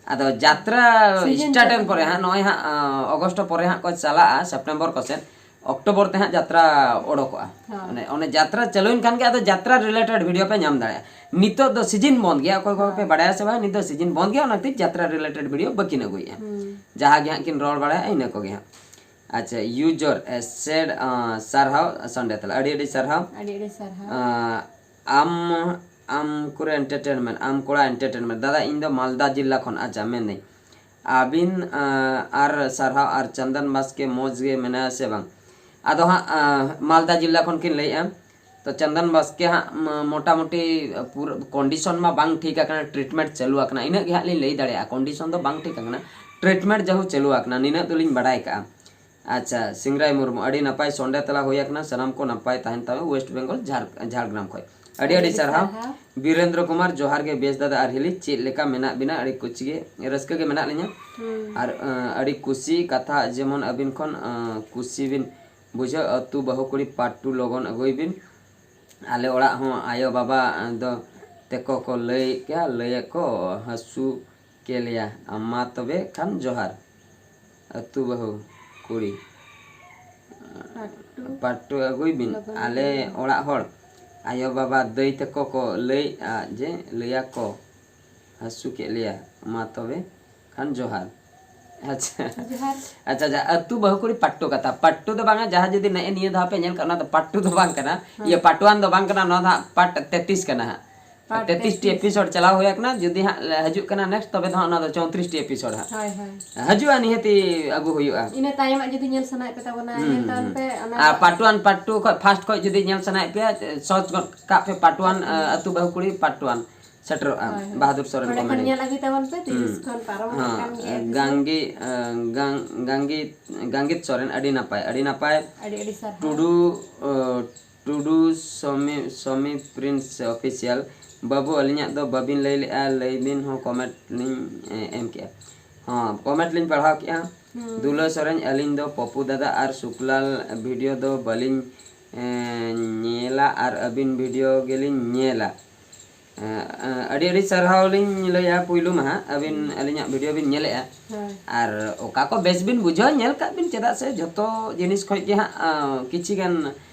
ᱟᱫᱚ ᱡᱟᱛᱨᱟ ᱥᱴᱟᱨᱴ ᱮᱱ ᱯᱚᱨᱮ ᱦᱟᱸᱜ, ᱱᱚᱜᱼᱚᱭ ᱦᱟᱸᱜ, ᱟᱸ, ᱚᱜᱚᱥᱴ ᱯᱚᱨᱮ ᱦᱟᱸᱜ ᱠᱚ ᱪᱟᱞᱟᱜᱼᱟ, ᱥᱮᱯᱴᱮᱢᱵᱚᱨ ᱠᱚ ᱥᱮᱫ, ᱚᱠᱴᱳᱵᱚᱨ ᱛᱮ ᱦᱟᱸᱜ ᱡᱟᱛᱨᱟ ᱚᱰᱚᱠᱚᱜᱼᱟ᱾ ᱦᱳᱭ᱾ ᱚᱱᱮ, ᱚᱱᱮ ᱡᱟᱛᱨᱟ ᱪᱟᱹᱞᱩᱭᱮᱱ ᱠᱷᱟᱱ ᱜᱮ ᱟᱫᱚ ᱡᱟᱛᱨᱟ ᱨᱤᱞᱮᱴᱮᱰ ᱵᱷᱤᱰᱤᱭᱳ ᱯᱮ ᱧᱟᱢ ᱫᱟᱲᱮᱭᱟᱜᱼᱟ᱾ ᱱᱤᱛᱚᱜ ᱫᱚ ᱥᱤᱡᱤᱱ ᱵᱚᱱᱫ ᱜᱮᱭᱟ, ᱚᱠᱚᱭ ᱠᱚ ᱯᱮ ᱵᱟᱲᱟᱭᱟ ᱥᱮ ᱵᱟᱝ, ᱱᱤᱛ ᱫᱚ ᱥᱤᱡᱤᱱ ᱵᱚᱱᱫ ᱜᱮᱭᱟ, ᱚᱱᱟ ᱠᱷᱟᱹᱛᱤᱨ ᱡᱟᱛᱨᱟ ᱨᱤᱞᱮᱴᱮᱰ ᱵᱷᱤᱰᱤᱭᱳ ᱵᱟᱹᱠᱤᱱ ᱟᱹᱜᱩᱭᱮᱫᱼᱟ᱾ ᱡᱟᱦᱟᱸ ᱜᱮ ᱦᱟᱸᱜ ᱠᱤᱱ ᱨᱚᱲ ᱵᱟᱲᱟᱭᱟ, ᱤᱱᱟᱹ ᱠᱚᱜᱮ ᱦᱟᱸᱜ᱾ ᱟᱪᱪᱷᱟ, ᱤᱭᱩᱡᱚᱨ, ᱮ, ᱥᱮᱰ, ᱟᱸ, ᱥᱟᱨᱦᱟᱣ, ᱥᱟᱱᱰᱮ ᱛᱟᱞᱟ, ᱟᱹᱰᱤ ᱟᱹᱰᱤ ᱥᱟᱨᱦᱟᱣ᱾ ᱟᱹᱰᱤ ᱟᱹᱰᱤ ᱥᱟᱨᱦᱟᱣ᱾ ᱟᱸ, ᱟᱢ, ᱟᱢ ᱠᱚᱨᱮ ᱮᱱᱴᱟᱨᱴᱮᱱᱢᱮᱱᱴ, ᱟᱢ ᱠᱚᱲᱟ ᱮᱱᱴᱟᱨᱴᱮᱱᱢᱮᱱᱴ᱾ ᱫᱟᱫᱟ, ᱤᱧ ᱫᱚ ᱢᱟᱞᱫᱟ ᱡᱤᱞᱟ ᱠᱷᱚᱱ᱾ ᱟᱪᱪᱷᱟ, ᱢᱮᱱᱫᱟᱹᱧ, ᱟᱹᱵᱤᱱ ᱟᱨ ᱥᱟᱨᱦᱟᱣ᱾ ᱟᱨ ᱪᱚᱱᱫᱚᱱ ᱵᱟᱥᱠᱮ ᱢᱚᱡᱽ ᱜᱮ ᱢᱮᱱᱟᱭᱟ ᱥᱮ ᱵᱟᱝ? ᱟᱫᱚ ᱦᱟᱸᱜ ᱢᱟᱞᱫᱟ ᱡᱤᱞᱟ ᱠᱷᱚᱱ ᱠᱤᱱ ᱞᱟᱹᱭᱮᱫᱼᱟ᱾ ᱛᱚ ᱪᱚᱱᱫᱚᱱ ᱵᱟᱥᱠᱮ ᱦᱟᱸᱜ ᱢᱚᱴᱟᱢᱩᱴᱤ ᱯᱩᱨᱟᱹ ᱠᱚᱱᱰᱤᱥᱚᱱ ᱢᱟ ᱵᱟᱝ ᱴᱷᱤᱠ ᱟᱠᱟᱱᱟ, ᱴᱨᱤᱴᱢᱮᱱᱴ ᱪᱟᱹᱞᱩ ᱟᱠᱟᱱᱟ, ᱤᱱᱟᱹᱜ ᱜᱮ ᱦᱟᱸᱜ ᱞᱤᱧ ᱞᱟᱹᱭ ᱫᱟᱲᱮᱭᱟᱜᱼᱟ᱾ ᱠᱚᱱᱰᱤᱥᱚᱱ ᱫᱚ ᱵᱟᱝ ᱴᱷᱤᱠ ᱟᱠᱟᱱᱟ, ᱴᱨᱤᱴᱢᱮᱱᱴ ᱡᱟᱦᱩ ᱪᱟᱹᱞᱩ ᱟᱠᱟᱱᱟ, ᱱᱤᱱᱟᱹᱜ ᱫᱚᱞᱤᱧ ᱵᱟᱲᱟᱭ ᱠᱟᱜᱼᱟ᱾ ᱟᱪᱪᱷᱟ, ᱥᱤᱝᱨᱟᱭ ᱢᱩᱨᱢᱩ, ᱟᱹᱰᱤ ᱱᱟᱯᱟᱭ ᱥᱚᱸᱰᱮ ᱛᱟᱞᱟ ᱦᱩᱭ ᱟᱠᱟᱱᱟ, ᱥᱟᱱᱟᱢ ᱠᱚ ᱱᱟᱯᱟᱭ ᱛᱟᱦᱮᱱ ᱛᱟᱵᱚᱱ, ᱳᱭᱮᱥᱴ ᱵᱮᱝᱜᱚᱞ, ᱡᱷᱟᱲ-, ᱡᱷᱟᱲᱜᱨᱟᱢ ᱠᱷᱚᱱ᱾ ᱟᱹᱰᱤ ᱟᱹᱰᱤ ᱥᱟᱨᱦᱟᱣ᱾ ᱵᱤᱨᱮᱱᱫᱨᱚ ᱠᱩᱢᱟᱨ, ᱡᱚᱦᱟᱨ ᱜᱮ, ᱵᱮᱥ ᱫᱟᱫᱟ ᱟᱨ ᱦᱤᱞᱤ, ᱪᱮᱫ ᱞᱮᱠᱟ ᱢᱮᱱᱟᱜ ᱵᱤᱱᱟ? ᱟᱹᱰᱤ ᱠᱩᱪ ᱜᱮ, ᱨᱟᱹᱥᱠᱟᱹ ᱜᱮ ᱢᱮᱱᱟᱜ ᱞᱤᱧᱟ᱾ ᱟᱨ ᱟᱹᱰᱤ ᱠᱩᱥᱤ ᱠᱟᱛᱷᱟ, ᱡᱮᱢᱚᱱ ᱟᱹᱵᱤᱱ ᱠᱷᱚᱱ ᱠᱩᱥᱤ ᱵᱤᱱ ᱵᱩᱡᱷᱟᱹᱣ, ᱟᱹᱛᱩ ᱵᱟᱹᱦᱩ ᱠᱩᱲᱤ ᱯᱟᱨᱴ ᱴᱩ ᱞᱚᱜᱚᱱ ᱟᱹᱜᱩᱭ ᱵᱤᱱ᱾ ᱟᱞᱮ ᱚᱲᱟᱜ ᱦᱚᱸ ᱟᱭᱳ ᱵᱟᱵᱟ ᱫᱚ ᱛᱮᱠᱚ ᱠᱚ ᱞᱟᱹᱭᱮᱫ ᱜᱮᱭᱟ, ᱞᱟᱹᱭᱟᱠᱚ ᱦᱟᱹᱥᱩ ᱠᱮᱞᱮᱭᱟ᱾ ᱢᱟ ᱛᱚᱵᱮ ᱠᱷᱟᱱ ᱡᱚᱦᱟᱨ᱾ ᱟᱹᱛᱩ ᱵᱟᱹᱦᱩ ᱠᱩᱲᱤ ᱯᱟᱨᱴ ᱴᱩ ᱟᱹᱜᱩᱭ ᱵᱤᱱ᱾ ᱟᱞᱮ ᱚᱲᱟᱜ ᱦᱚᱲ ᱟᱭᱳ ᱵᱟᱵᱟ ᱫᱟᱹᱭ ᱛᱟᱠᱚ ᱠᱚ ᱞᱟᱹᱭᱮᱫᱼᱟ ᱡᱮ ᱞᱟᱹᱭᱟᱠᱚ ᱦᱟᱹᱥᱩ ᱠᱮᱫ ᱞᱮᱭᱟ᱾ ᱢᱟ ᱛᱚᱵᱮ ᱠᱷᱟᱱ ᱡᱚᱦᱟᱨ᱾ ᱟᱪᱪᱷᱟ᱾ ᱡᱚᱦᱟᱨ᱾ ᱟᱪᱪᱷᱟ, ᱟᱪᱪᱷᱟ, ᱟᱹᱛᱩ ᱵᱟᱹᱦᱩ ᱠᱩᱲᱤ ᱯᱟᱨᱴ ᱴᱩ ᱠᱟᱛᱷᱟ᱾ ᱯᱟᱨᱴ ᱴᱩ ᱫᱚ ᱵᱟᱝᱟ, ᱡᱟᱦᱟᱸ ᱡᱩᱫᱤ ᱱᱮᱜᱼᱮ ᱱᱤᱭᱟᱹ ᱫᱷᱟᱣ ᱯᱮ ᱧᱮᱞ ᱠᱟᱜ, ᱚᱱᱟ ᱫᱚ ᱯᱟᱨᱴ ᱴᱩ ᱫᱚ ᱵᱟᱝ ᱠᱟᱱᱟ᱾ ᱤᱭᱟᱹ, ᱯᱟᱨᱴ ᱚᱣᱟᱱ ᱫᱚ ᱵᱟᱝ ᱠᱟᱱᱟ, ᱱᱚᱣᱟ ᱫᱚ ᱦᱟᱸᱜ ᱯᱟᱨᱴ ᱛᱮᱛᱨᱤᱥ ᱠᱟᱱᱟ ᱦᱟᱸᱜ᱾ ᱯᱟᱨᱴ ᱛᱮᱛᱨᱤᱥ ᱴᱤ ᱛᱮᱛᱨᱤᱥ᱾ ᱮᱯᱤᱥᱳᱰ ᱪᱟᱞᱟᱣ ᱦᱩᱭ ᱟᱠᱟᱱᱟ, ᱡᱩᱫᱤ ᱦᱟᱸᱜ ᱦᱤᱡᱩᱜ ᱠᱟᱱᱟ ᱱᱮᱠᱥᱴ, ᱛᱚᱵᱮ ᱫᱚ ᱦᱟᱸᱜ ᱚᱱᱟ ᱫᱚ ᱪᱳᱭᱛᱨᱤᱥ ᱴᱤ ᱮᱯᱤᱥᱳᱰ ᱦᱟᱸᱜ᱾ ᱦᱳᱭ, ᱦᱳᱭ᱾ ᱦᱤᱡᱩᱜᱼᱟ, ᱱᱤᱦᱟᱹᱛᱤ ᱟᱹᱜᱩ ᱦᱩᱭᱩᱜᱼᱟ᱾ ᱤᱱᱟᱹ ᱛᱟᱭᱚᱢᱟᱜ ᱡᱩᱫᱤ ᱧᱮᱞ ᱥᱟᱱᱟᱭᱮᱫ ᱯᱮ ᱛᱟᱵᱚᱱᱟ, ᱦᱩᱸ, ᱧᱮᱞ ᱛᱟᱵᱚᱱ ᱦᱩᱸ᱾ ᱯᱮ, ᱚᱱᱟ ᱟᱨ ᱫᱚ ᱯᱟᱨᱴ ᱚᱣᱟᱱ, ᱯᱟᱨᱴ ᱴᱩ ᱠᱷᱚᱡ, ᱯᱷᱟᱥᱴ ᱠᱷᱚᱡ ᱡᱩᱫᱤ ᱧᱮᱞ ᱥᱟᱱᱟᱭᱮᱫ ᱯᱮᱭᱟ, ᱥᱟᱨᱪ ᱜᱚᱫ ᱠᱟᱜ ᱯᱮ ᱯᱟᱨᱴ ᱚᱣᱟᱱ, ᱯᱟᱨᱴ ᱚᱣᱟᱱ᱾ ᱟᱹᱛᱩ ᱵᱟᱹᱦᱩ ᱠᱩᱲᱤ ᱯᱟᱨᱴ ᱚᱣᱟᱱ᱾ ᱥᱮᱴᱮᱨᱚᱜᱼᱟ᱾ ᱦᱳᱭ, ᱦᱳᱭ᱾ ᱵᱟᱦᱟᱫᱩᱨ ᱥᱚᱨᱮᱱ ᱚᱸᱰᱮ ᱠᱷᱚᱱ ᱠᱚᱢᱮᱰᱤ᱾ ᱧᱮᱞ ᱟᱹᱜᱩᱭ ᱛᱟᱵᱚᱱ ᱯᱮ, ᱛᱤᱨᱤᱥ ᱦᱩᱸ᱾ ᱠᱷᱚᱱ ᱯᱟᱨᱚᱢ ᱦᱚᱸ, ᱟᱠᱟᱱ ᱜᱮ ᱮᱯᱤᱥᱳᱰ᱾ ᱜᱟᱝᱜᱤ, ᱮ, ᱜᱟᱝ-, ᱜᱟᱝᱜᱤ, ᱜᱟᱝᱜᱤᱛ ᱥᱚᱨᱮᱱ, ᱟᱹᱰᱤ ᱱᱟᱯᱟᱭ, ᱟᱹᱰᱤ ᱱᱟᱯᱟᱭ᱾ ᱟᱹᱰᱤ, ᱟᱹᱰᱤ ᱥᱟᱨᱦᱟᱣ᱾ ᱴᱩᱰᱩ, ᱮ, ᱴᱩᱰᱩ ᱥᱚᱢᱤ, ᱥᱚᱢᱤ ᱯᱨᱤᱱᱥ ᱚᱯᱷᱤᱥᱤᱭᱟᱞ, ᱵᱟᱹᱵᱩ, ᱟᱹᱞᱤᱧᱟᱜ ᱫᱚ ᱵᱟᱹᱵᱤᱱ ᱞᱟᱹᱭ ᱞᱮᱜᱼᱟ, ᱞᱟᱹᱭ ᱵᱤᱱ ᱦᱚᱸ ᱠᱚᱢᱮᱱᱴ ᱞᱤᱧ, ᱮ, ᱮᱢ ᱠᱮᱜᱼᱟ᱾ ᱦᱚᱸ, ᱠᱚᱢᱮᱱᱴ ᱞᱤᱧ ᱯᱟᱲᱦᱟᱣ ᱠᱮᱜᱼᱟ᱾ ᱦᱩᱸ᱾ ᱫᱩᱞᱟᱹᱲ ᱥᱚᱨᱮᱱ, ᱟᱹᱞᱤᱧ ᱫᱚ ᱯᱚᱯᱩ ᱫᱟᱫᱟ ᱟᱨ ᱥᱩᱠᱞᱟᱞ ᱵᱷᱤᱰᱤᱭᱳ ᱫᱚ ᱵᱟᱹᱞᱤᱧ, ᱮ, ᱧᱮᱞᱟ ᱟᱨ ᱟᱹᱵᱤᱱ ᱵᱷᱤᱰᱤᱭᱳ ᱜᱮᱞᱤᱧ ᱧᱮᱞᱟ᱾ ᱮᱸ, ᱮᱸ, ᱟᱹᱰᱤ ᱟᱹᱰᱤ ᱥᱟᱨᱦᱟᱣ ᱞᱤᱧ ᱞᱟᱹᱭᱟ ᱯᱩᱭᱞᱩ ᱢᱟ ᱦᱟᱸᱜ, ᱟᱹᱵᱤᱱ ᱦᱩᱸ᱾ ᱟᱹᱞᱤᱧᱟᱜ ᱵᱷᱤᱰᱤᱭᱳ ᱵᱤᱱ ᱧᱮᱞᱮᱜᱼᱟ᱾ ᱦᱳᱭ᱾ ᱟᱨ ᱚᱠᱟ ᱠᱚ ᱵᱮᱥ ᱵᱤᱱ ᱵᱩᱡᱷᱟᱹᱣᱟ, ᱧᱮᱞ ᱠᱟᱜ ᱵᱤᱱ, ᱪᱮᱫᱟᱜ ᱥᱮ ᱡᱷᱚᱛᱚ ᱡᱤᱱᱤᱥ ᱠᱷᱚᱡ ᱜᱮ ᱦᱟᱸᱜ, ᱟᱸ, ᱠᱤᱪᱷᱤ ᱜᱟᱱ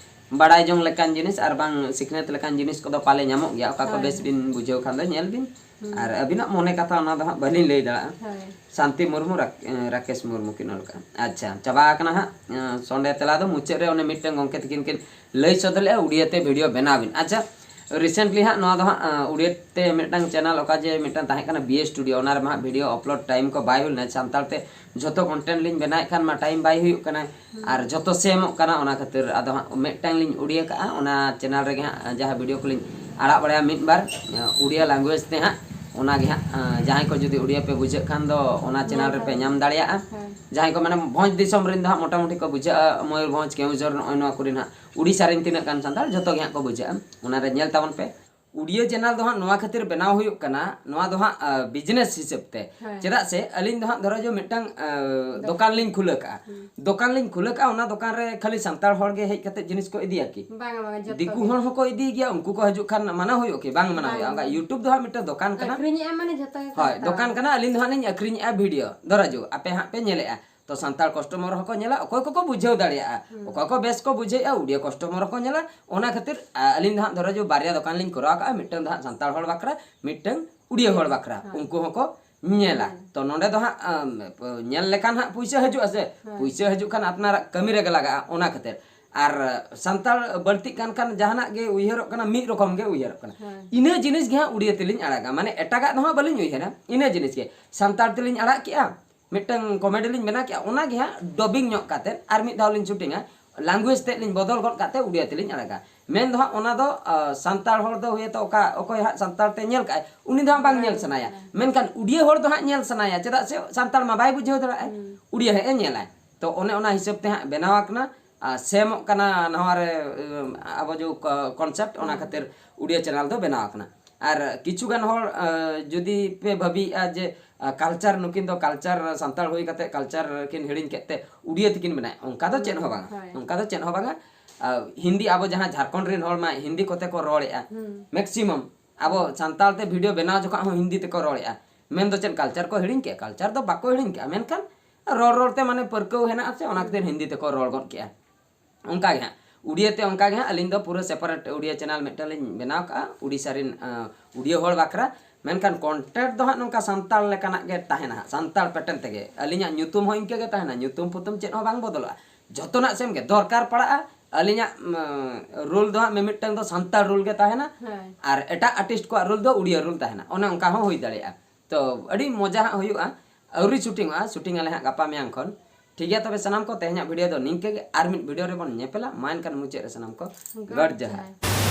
ᱵᱟᱲᱟᱭ ᱡᱚᱝ ᱞᱮᱠᱟᱱ ᱡᱤᱱᱤᱥ ᱟᱨ ᱵᱟᱝ ᱥᱤᱠᱷᱱᱟᱹᱛ ᱞᱮᱠᱟᱱ ᱡᱤᱱᱤᱥ ᱠᱚᱫᱚ ᱯᱟᱞᱮ ᱧᱟᱢᱚᱜ ᱜᱮᱭᱟ᱾ ᱚᱠᱟ ᱠᱚ ᱦᱳᱭ᱾ ᱵᱮᱥ ᱵᱤᱱ ᱵᱩᱡᱷᱟᱹᱣ ᱠᱷᱟᱱ ᱫᱚ ᱧᱮᱞ ᱵᱤᱱ᱾ ᱦᱩᱸ᱾ ᱟᱨ ᱟᱹᱵᱤᱱᱟᱜ ᱢᱚᱱᱮ ᱠᱟᱛᱷᱟ ᱚᱱᱟ ᱫᱚ ᱦᱟᱸᱜ ᱵᱟᱹᱞᱤᱧ ᱞᱟᱹᱭ ᱫᱟᱲᱮᱭᱟᱜᱼᱟ᱾ ᱦᱳᱭ᱾ ᱥᱟᱱᱛᱤ ᱢᱩᱨᱢᱩ, ᱨᱟᱠ-, ᱮᱸ, ᱨᱟᱠᱮᱥ ᱢᱩᱨᱢᱩ ᱠᱤᱱ ᱚᱞ ᱠᱟᱜᱼᱟ᱾ ᱟᱪᱪᱷᱟ, ᱪᱟᱵᱟ ᱟᱠᱟᱱᱟ ᱦᱟᱸᱜ, ᱮᱸ, ᱥᱚᱸᱰᱮ ᱛᱮᱞᱟ ᱫᱚ ᱢᱩᱪᱟᱹᱫ ᱨᱮ ᱚᱱᱮ ᱢᱤᱫᱴᱟᱝ ᱜᱚᱢᱠᱮ ᱛᱟᱹᱠᱤᱱ ᱠᱤᱱ ᱞᱟᱹᱭ ᱥᱚᱫᱚᱨ ᱞᱮᱜᱼᱟ, ᱩᱲᱤᱭᱟᱹ ᱛᱮ ᱵᱷᱤᱰᱤᱭᱳ ᱵᱮᱱᱟᱣ ᱵᱤᱱ᱾ ᱟᱪᱪᱷᱟ, ᱨᱤᱥᱮᱱᱴᱞᱤ ᱦᱟᱸᱜ ᱱᱚᱣᱟ ᱫᱚ ᱦᱟᱸᱜ ᱩᱲᱤᱭᱟ ᱛᱮ ᱢᱤᱫᱴᱟᱝ ᱪᱮᱱᱮᱞ, ᱚᱠᱟ ᱡᱮ ᱢᱤᱫᱴᱟᱝ ᱛᱟᱦᱮᱸ ᱠᱟᱱᱟ ᱵᱤ ᱮ ᱥᱴᱩᱰᱤᱭᱳ, ᱚᱱᱟ ᱨᱮᱢᱟ ᱦᱟᱸᱜ ᱵᱷᱤᱰᱤᱭᱳ ᱟᱯᱞᱳᱰ ᱴᱟᱭᱤᱢ ᱠᱚ ᱵᱟᱭ ᱦᱩᱭ ᱞᱮᱱᱟ᱾ ᱥᱟᱱᱛᱟᱲ ᱛᱮ ᱡᱷᱚᱛᱚ ᱠᱚᱱᱴᱮᱱᱴ ᱞᱤᱧ ᱵᱮᱱᱟᱣᱮᱫ ᱠᱷᱟᱱ ᱢᱟ ᱴᱟᱭᱤᱢ ᱵᱟᱭ ᱦᱩᱭᱩᱜ ᱠᱟᱱᱟ᱾ ᱟᱨ ᱡᱷᱚᱛᱚ ᱥᱮᱢᱚᱜ ᱠᱟᱱᱟ, ᱚᱱᱟ ᱠᱷᱟᱹᱛᱤᱨ ᱟᱫᱚ ᱦᱟᱸᱜ ᱢᱤᱫᱴᱟᱝ ᱞᱤᱧ ᱩᱲᱤᱭᱟ ᱠᱟᱜᱼᱟ᱾ ᱚᱱᱟ ᱪᱮᱱᱮᱞ ᱨᱮᱜᱮ ᱦᱟᱸᱜ ᱡᱟᱦᱟᱸ ᱵᱷᱤᱰᱤᱭᱳ ᱠᱚᱞᱤᱧ ᱟᱲᱟᱜ ᱵᱟᱲᱟᱭᱟ ᱢᱤᱫ ᱵᱟᱨ ᱩᱲᱤᱭᱟ ᱞᱮᱝᱜᱩᱭᱮᱡᱽ ᱛᱮ ᱦᱟᱸᱜ, ᱚᱱᱟᱜᱮ ᱦᱟᱸᱜ ᱡᱟᱦᱟᱸᱭ ᱠᱚ ᱡᱩᱫᱤ ᱩᱲᱤᱭᱟ ᱯᱮ ᱵᱩᱡᱷᱟᱹᱜ ᱠᱷᱟᱱ ᱫᱚ ᱚᱱᱟ ᱪᱮᱱᱮᱞ ᱨᱮᱯᱮ ᱧᱟᱢ ᱫᱟᱲᱮᱭᱟᱜᱼᱟ᱾ ᱡᱟᱦᱟᱸᱭ ᱠᱚ ᱢᱟᱱᱮ ᱵᱷᱚᱸᱡᱽ ᱫᱤᱥᱚᱢ ᱨᱮᱱ ᱫᱚ ᱦᱟᱸᱜ ᱢᱚᱴᱟᱢᱩᱴᱤ ᱠᱚ ᱵᱩᱡᱷᱟᱹᱜᱼᱟ, ᱢᱚᱭᱩᱨᱵᱷᱚᱸᱡᱽ, ᱠᱮᱣᱚᱱᱡᱷᱚᱨ, ᱱᱚᱜᱼᱚᱭ ᱱᱚᱣᱟ ᱠᱚᱨᱮᱱ ᱦᱟᱸᱜ ᱩᱲᱤᱥᱥᱟ ᱨᱮᱱ ᱛᱤᱱᱟᱹᱜ ᱜᱟᱱ ᱥᱟᱱᱛᱟᱲ, ᱡᱷᱚᱛᱚ ᱜᱮ ᱦᱟᱸᱜ ᱠᱚ ᱵᱩᱡᱷᱟᱹᱜᱼᱟ᱾ ᱚᱱᱟᱨᱮ ᱧᱮᱞ ᱛᱟᱵᱚᱱ ᱯᱮ᱾ ᱩᱲᱤᱭᱟ ᱪᱮᱱᱮᱞ ᱫᱚ ᱦᱟᱸᱜ ᱱᱚᱣᱟ ᱠᱷᱟᱹᱛᱤᱨ ᱵᱮᱱᱟᱣ ᱦᱩᱭᱩᱜ ᱠᱟᱱᱟ, ᱱᱚᱣᱟ ᱫᱚ ᱦᱟᱸᱜ ᱵᱤᱡᱽᱱᱮᱥ ᱦᱤᱥᱟᱹᱵ ᱛᱮ᱾ ᱦᱮᱸ᱾ ᱪᱮᱫᱟᱜ ᱥᱮ ᱟᱹᱞᱤᱧ ᱫᱚ ᱦᱟᱸᱜ ᱫᱷᱚᱨᱚ ᱡᱚ ᱢᱤᱫᱴᱟᱝ ᱟᱸ, ᱫᱚᱠᱟᱱ᱾ ᱫᱚᱠᱟᱱ ᱞᱤᱧ ᱠᱷᱩᱞᱟᱹ ᱠᱟᱜᱼᱟ᱾ ᱦᱩᱸ᱾ ᱫᱚᱠᱟᱱ ᱞᱤᱧ ᱠᱷᱩᱞᱟᱹ ᱠᱟᱜᱼᱟ, ᱚᱱᱟ ᱫᱚᱠᱟᱱ ᱨᱮ ᱠᱷᱟᱹᱞᱤ ᱥᱟᱱᱛᱟᱲ ᱦᱚᱲ ᱜᱮ ᱦᱮᱡ ᱠᱟᱛᱮ ᱡᱤᱱᱤᱥ ᱠᱚ ᱤᱫᱤᱭᱟ ᱠᱤ? ᱵᱟᱝᱟ, ᱵᱟᱝᱟ, ᱡᱚᱛᱚ ᱫᱤᱠᱩ ᱜᱮ᱾ ᱦᱚᱲ ᱦᱚᱸᱠᱚ ᱤᱫᱤᱭ ᱜᱮᱭᱟ, ᱩᱱᱠᱩ ᱠᱚ ᱦᱤᱡᱩᱜ ᱠᱷᱟᱱ ᱢᱟᱱᱟ ᱦᱩᱭᱩᱜᱼᱟ ᱠᱤ? ᱵᱟᱝ ᱢᱟᱱᱟ ᱦᱩᱭᱩᱜᱼᱟ᱾ ᱵᱟᱝᱟ᱾ ᱚᱱᱠᱟ YouTube ᱫᱚ ᱦᱟᱸᱜ ᱢᱤᱫᱴᱟᱝ ᱫᱚᱠᱟᱱ ᱠᱟᱱᱟ᱾ ᱟᱹᱠᱷᱨᱤᱧᱮᱜᱼᱟ ᱢᱟᱱᱮ ᱡᱷᱚᱛᱚ ᱜᱮ ᱦᱳᱭ, ᱥᱟᱱᱛᱟᱲ᱾ ᱫᱚᱠᱟᱱ ᱠᱟᱱᱟ, ᱟᱹᱞᱤᱧ ᱫᱚ ᱦᱟᱸᱜ ᱞᱤᱧ ᱟᱹᱠᱷᱨᱤᱧᱮᱜᱼᱟ ᱵᱷᱤᱰᱤᱭᱳ, ᱫᱷᱚᱨᱚ ᱡᱚ ᱟᱯᱮ ᱦᱟᱸᱜ ᱯᱮ ᱧᱮᱞᱮᱜᱼᱟ᱾ ᱛᱚ ᱥᱟᱱᱛᱟᱲ ᱠᱟᱥᱴᱚᱢᱟᱨ ᱦᱚᱸᱠᱚ ᱧᱮᱞᱟ, ᱚᱠᱚᱭ ᱠᱚᱠᱚ ᱵᱩᱡᱷᱟᱹᱣ ᱫᱟᱲᱮᱭᱟᱜᱼᱟ, ᱦᱩᱸ᱾ ᱚᱠᱚᱭ ᱠᱚ ᱵᱮᱥ ᱠᱚ ᱵᱩᱡᱷᱟᱹᱣᱮᱜᱼᱟ, ᱩᱲᱤᱭᱟ ᱠᱟᱥᱴᱚᱢᱟᱨ ᱦᱚᱸᱠᱚ ᱧᱮᱞᱟ᱾ ᱚᱱᱟ ᱠᱷᱟᱹᱛᱤᱨ, ᱟ, ᱟᱹᱞᱤᱧ ᱫᱚ ᱦᱟᱸᱜ ᱫᱷᱚᱨᱚ ᱡᱚ ᱵᱟᱨᱭᱟ ᱫᱚᱠᱟᱱ ᱞᱤᱧ ᱠᱚᱨᱟᱣ ᱠᱟᱜᱼᱟ, ᱢᱤᱫᱴᱟᱝ ᱫᱚ ᱦᱟᱸᱜ ᱥᱟᱱᱛᱟᱲ ᱦᱚᱲ ᱵᱟᱠᱷᱨᱟ, ᱢᱤᱫᱴᱟᱝ ᱩᱲᱤᱭᱟ ᱦᱚᱲ ᱵᱟᱠᱷᱨᱟ᱾ ᱦᱳᱭ᱾ ᱩᱱᱠᱩ ᱦᱚᱸᱠᱚ ᱧᱮᱞᱟ᱾ ᱦᱩᱸ᱾ ᱛᱚ ᱱᱚᱸᱰᱮ ᱫᱚ ᱦᱟᱸᱜ, ᱟᱢ, ᱯ-, ᱧᱮᱞ ᱞᱮᱠᱷᱟᱱ ᱦᱟᱸᱜ ᱯᱩᱭᱥᱟᱹ ᱦᱤᱡᱩᱜᱼᱟ ᱥᱮ? ᱦᱳᱭ᱾ ᱯᱩᱭᱥᱟᱹ ᱦᱤᱡᱩᱜ ᱠᱷᱟᱱ ᱟᱯᱱᱟᱨᱟᱜ ᱠᱟᱹᱢᱤ ᱨᱮᱜᱮ ᱞᱟᱜᱟᱜᱼᱟ, ᱚᱱᱟ ᱠᱷᱟᱹᱛᱤᱨ᱾ ᱟᱨ ᱥᱟᱱᱛᱟᱲ ᱵᱟᱹᱲᱛᱤᱜ ᱠᱟᱱ ᱠᱷᱟᱱ ᱡᱟᱦᱟᱱᱟᱜ ᱜᱮ ᱩᱭᱦᱟᱹᱨᱚᱜ ᱠᱟᱱᱟ, ᱢᱤᱫ ᱨᱚᱠᱚᱢ ᱜᱮ ᱩᱭᱦᱟᱹᱨᱚᱜ ᱠᱟᱱᱟ᱾ ᱦᱳᱭ᱾ ᱤᱱᱟᱹ ᱡᱤᱱᱤᱥ ᱜᱮ ᱦᱟᱸᱜ ᱩᱲᱤᱭᱟ ᱛᱮᱞᱤᱧ ᱟᱲᱟᱜᱟ, ᱢᱟᱱᱮ ᱮᱴᱟᱜᱟᱜ ᱫᱚ ᱦᱟᱸᱜ ᱵᱟᱹᱞᱤᱧ ᱩᱭᱦᱟᱹᱨᱟ, ᱤᱱᱟᱹ ᱡᱤᱱᱤᱥ ᱜᱮ᱾ ᱥᱟᱱᱛᱟᱲ ᱛᱮᱞᱤᱧ ᱟᱲᱟᱜ ᱠᱮᱜᱼᱟ, ᱢᱤᱫᱴᱟᱝ ᱠᱚᱢᱮᱰᱤ ᱞᱤᱧ ᱵᱮᱱᱟᱣ ᱠᱮᱜᱼᱟ, ᱚᱱᱟ ᱜᱮ ᱦᱟᱸᱜ ᱰᱚᱵᱤᱝ ᱧᱚᱜ ᱠᱟᱛᱮᱫ ᱟᱨ ᱢᱤᱫ ᱫᱷᱟᱣ ᱞᱤᱧ ᱥᱩᱴᱤᱝᱟ, ᱞᱮᱝᱜᱩᱭᱮᱡᱽ ᱛᱮᱫ ᱞᱤᱧ ᱵᱚᱫᱚᱞ ᱜᱚᱫ ᱠᱟᱛᱮᱫ ᱩᱲᱤᱭᱟ ᱛᱮᱞᱤᱧ ᱟᱲᱟᱜᱟ᱾ ᱢᱮᱱ ᱫᱚ ᱦᱟᱸᱜ ᱚᱱᱟ ᱫᱚ, ᱟ, ᱥᱟᱱᱛᱟᱲ ᱦᱚᱲ ᱫᱚ ᱦᱚᱭᱛᱳ ᱚᱠᱟ, ᱚᱠᱚᱭ ᱦᱟᱸᱜ ᱥᱟᱱᱛᱟᱲ ᱛᱮ ᱧᱮᱞ ᱠᱟᱜᱼᱟᱭ, ᱩᱱᱤ ᱫᱚ ᱦᱟᱸᱜ ᱵᱟᱝ ᱵᱟᱝ ᱧᱮᱞ ᱧᱮᱞ ᱥᱟᱱᱟᱭᱟ᱾ ᱥᱟᱱᱟᱭᱟ᱾ ᱢᱮᱱᱠᱷᱟᱱ ᱩᱲᱤᱭᱟ ᱦᱚᱲ ᱫᱚ ᱦᱟᱸᱜ ᱧᱮᱞ ᱥᱟᱱᱟᱭᱟ, ᱪᱮᱫᱟᱜ ᱥᱮ ᱥᱟᱱᱛᱟᱲ ᱢᱟ ᱵᱟᱭ ᱵᱩᱡᱷᱟᱹᱣ ᱫᱟᱲᱮᱭᱟᱜᱼᱟᱭ, ᱦᱩᱸ᱾ ᱩᱲᱤᱭᱟ ᱦᱟᱸᱜ ᱮ ᱧᱮᱞᱟᱭ᱾ ᱛᱚ ᱚᱱᱮ ᱚᱱᱟ ᱦᱤᱥᱟᱹᱵ ᱛᱮ ᱦᱟᱸᱜ ᱵᱮᱱᱟᱣ ᱟᱠᱟᱱᱟ, ᱟ, ᱥᱮᱢᱚᱜ ᱠᱟᱱᱟ ᱱᱚᱣᱟ ᱨᱮ, ᱩᱢ, ᱟᱵᱚ ᱡᱮ ᱠᱚ-, ᱠᱚᱱᱥᱮᱯᱴ, ᱚᱱᱟ ᱦᱩᱸ᱾ ᱠᱷᱟᱹᱛᱤᱨ ᱩᱲᱤᱭᱟ ᱪᱮᱱᱮᱞ ᱫᱚ ᱵᱮᱱᱟᱣ ᱟᱠᱟᱱᱟ᱾ ᱟᱨ ᱠᱤᱪᱷᱩ ᱜᱟᱱ ᱦᱚᱲ, ᱟ, ᱡᱩᱫᱤ ᱯᱮ ᱵᱷᱟᱹᱵᱤᱭᱮᱫᱼᱟ ᱡᱮ, ᱟ, ᱠᱟᱞᱪᱟᱨ, ᱱᱩᱠᱤᱱ ᱫᱚ ᱠᱟᱞᱪᱟᱨ, ᱥᱟᱱᱛᱟᱲ ᱦᱩᱭ ᱠᱟᱛᱮ ᱠᱟᱞᱪᱟᱨ ᱠᱤᱱ ᱦᱤᱲᱤᱧ ᱠᱮᱫ ᱛᱮ ᱩᱲᱤᱭᱟ ᱛᱮᱠᱤᱱ ᱵᱮᱱᱟᱣᱮᱫ, ᱚᱱᱠᱟ ᱫᱚ ᱪᱮᱫ ᱦᱚᱸ ᱵᱟᱝᱟ᱾ ᱦᱳᱭ᱾ ᱚᱱᱠᱟ ᱫᱚ ᱪᱮᱫ ᱦᱚᱸ ᱵᱟᱝᱟ᱾ ᱟ, ᱦᱤᱱᱫᱤ, ᱟᱵᱚ ᱡᱟᱦᱟᱸ ᱡᱷᱟᱲᱠᱷᱚᱸᱰ ᱨᱮᱱ ᱦᱚᱲ ᱢᱟ ᱦᱤᱱᱫᱤ ᱠᱚᱛᱮ ᱠᱚ ᱨᱚᱲᱮᱫᱼᱟ, ᱦᱩᱸ᱾ ᱢᱮᱠᱥᱤᱢᱟᱢ᱾ ᱟᱵᱚ ᱥᱟᱱᱛᱟᱲ ᱛᱮ ᱵᱷᱤᱰᱤᱭᱳ ᱵᱮᱱᱟᱣ ᱡᱚᱠᱷᱚᱱ ᱦᱚᱸ ᱦᱤᱱᱫᱤ ᱛᱮᱠᱚ ᱨᱚᱲᱮᱫᱼᱟ᱾ ᱢᱮᱱ ᱫᱚ ᱪᱮᱫ ᱠᱟᱞᱪᱟᱨ ᱠᱚ ᱦᱤᱲᱤᱧ ᱠᱮᱜᱼᱟ? ᱠᱟᱞᱪᱟᱨ ᱫᱚ ᱵᱟᱠᱚ ᱦᱤᱲᱤᱧ ᱠᱮᱜᱼᱟ, ᱢᱮᱱᱠᱷᱟᱱ ᱨᱚᱲ ᱨᱚᱲ ᱛᱮ ᱢᱟᱱᱮ ᱯᱟᱹᱨᱠᱟᱹᱣ ᱦᱮᱱᱟᱜᱼᱟ ᱥᱮ, ᱚᱱᱟ ᱠᱷᱟᱹᱛᱤᱨ ᱦᱤᱱᱫᱤ ᱛᱮᱠᱚ ᱨᱚᱲ ᱜᱚᱫ ᱠᱮᱜᱼᱟ᱾ ᱚᱱᱠᱟ ᱜᱮ ᱦᱟᱸᱜ, ᱩᱲᱤᱭᱟ ᱛᱮ ᱚᱱᱠᱟ ᱜᱮ ᱦᱟᱸᱜ, ᱟᱹᱞᱤᱧ ᱫᱚ ᱯᱩᱨᱟᱹ ᱥᱮᱯᱟᱨᱮᱴ ᱩᱲᱤᱭᱟ ᱪᱮᱱᱮᱞ ᱢᱤᱫᱴᱟᱝ ᱞᱤᱧ ᱵᱮᱱᱟᱣ ᱠᱟᱜᱼᱟ, ᱩᱲᱤᱥᱥᱟ ᱨᱮᱱ, ᱟᱸ, ᱩᱲᱤᱭᱟ ᱦᱚᱲ ᱵᱟᱠᱷᱨᱟ᱾ ᱢᱮᱱᱠᱷᱟᱱ ᱠᱚᱱᱴᱮᱱᱴ ᱫᱚ ᱦᱟᱸᱜ ᱱᱚᱝᱠᱟ ᱥᱟᱱᱛᱟᱲ ᱞᱮᱠᱟᱱᱟᱜ ᱜᱮ ᱛᱟᱦᱮᱱᱟ ᱦᱟᱸᱜ, ᱥᱟᱱᱛᱟᱲ ᱯᱮᱴᱮᱱ ᱛᱮᱜᱮ᱾ ᱟᱹᱞᱤᱧᱟᱜ ᱧᱩᱛᱩᱢ ᱦᱚᱸ ᱤᱱᱠᱟᱹ ᱜᱮ ᱛᱟᱦᱮᱱᱟ, ᱧᱩᱛᱩᱢ ᱯᱷᱩᱛᱩᱢ ᱪᱮᱫ ᱦᱚᱸ ᱵᱟᱝ ᱵᱚᱫᱚᱞᱚᱜᱼᱟ᱾ ᱡᱷᱚᱛᱚᱱᱟᱜ ᱥᱮᱢ ᱜᱮ, ᱫᱚᱨᱠᱟᱨ ᱯᱟᱲᱟᱜᱼᱟ, ᱟᱹᱞᱤᱧᱟᱜ ᱨᱩᱞ ᱫᱚ ᱦᱟᱸᱜ ᱢᱤᱢᱤᱫᱴᱟᱝ ᱫᱚ ᱥᱟᱱᱛᱟᱲ ᱨᱩᱞ ᱜᱮ ᱛᱟᱦᱮᱱᱟ᱾ ᱦᱳᱭ᱾ ᱟᱨ ᱮᱴᱟᱜ ᱟᱨᱴᱤᱥᱴ ᱠᱚᱣᱟᱜ ᱨᱩᱞ ᱫᱚ ᱩᱲᱤᱭᱟ ᱨᱩᱞ ᱛᱟᱦᱮᱱᱟ᱾ ᱚᱱᱮ ᱚᱱᱠᱟ ᱦᱚᱸ ᱦᱩᱭ ᱫᱟᱲᱮᱭᱟᱜᱼᱟ᱾ ᱛᱚ ᱟᱹᱰᱤ ᱢᱚᱡᱟ ᱦᱟᱸᱜ ᱦᱩᱭᱩᱜᱼᱟ᱾ ᱟᱹᱣᱨᱤ ᱥᱩᱴᱤᱝᱚᱜᱼᱟ, ᱥᱩᱴᱤᱝ ᱟᱞᱮ ᱦᱟᱸᱜ ᱜᱟᱯᱟ ᱢᱮᱭᱟᱝ ᱠᱷᱚᱱ᱾ ᱴᱷᱤᱠ ᱜᱮᱭᱟ, ᱛᱚᱵᱮ ᱥᱟᱱᱟᱢ ᱠᱚ ᱛᱮᱦᱮᱧᱟᱜ ᱵᱷᱤᱰᱤᱭᱳ ᱫᱚ ᱱᱤᱝᱠᱟᱹ ᱜᱮ᱾ ᱟᱨ ᱢᱤᱫ ᱵᱷᱤᱰᱤᱭᱳ ᱨᱮᱵᱚᱱ ᱧᱮᱯᱮᱞᱟ᱾ ᱢᱟ ᱮᱱᱠᱷᱟᱱ ᱢᱩᱪᱟᱹᱫ ᱨᱮ ᱥᱟᱱᱟᱢ ᱠᱚ ᱜᱚᱰ ᱡᱚᱦᱟᱨ᱾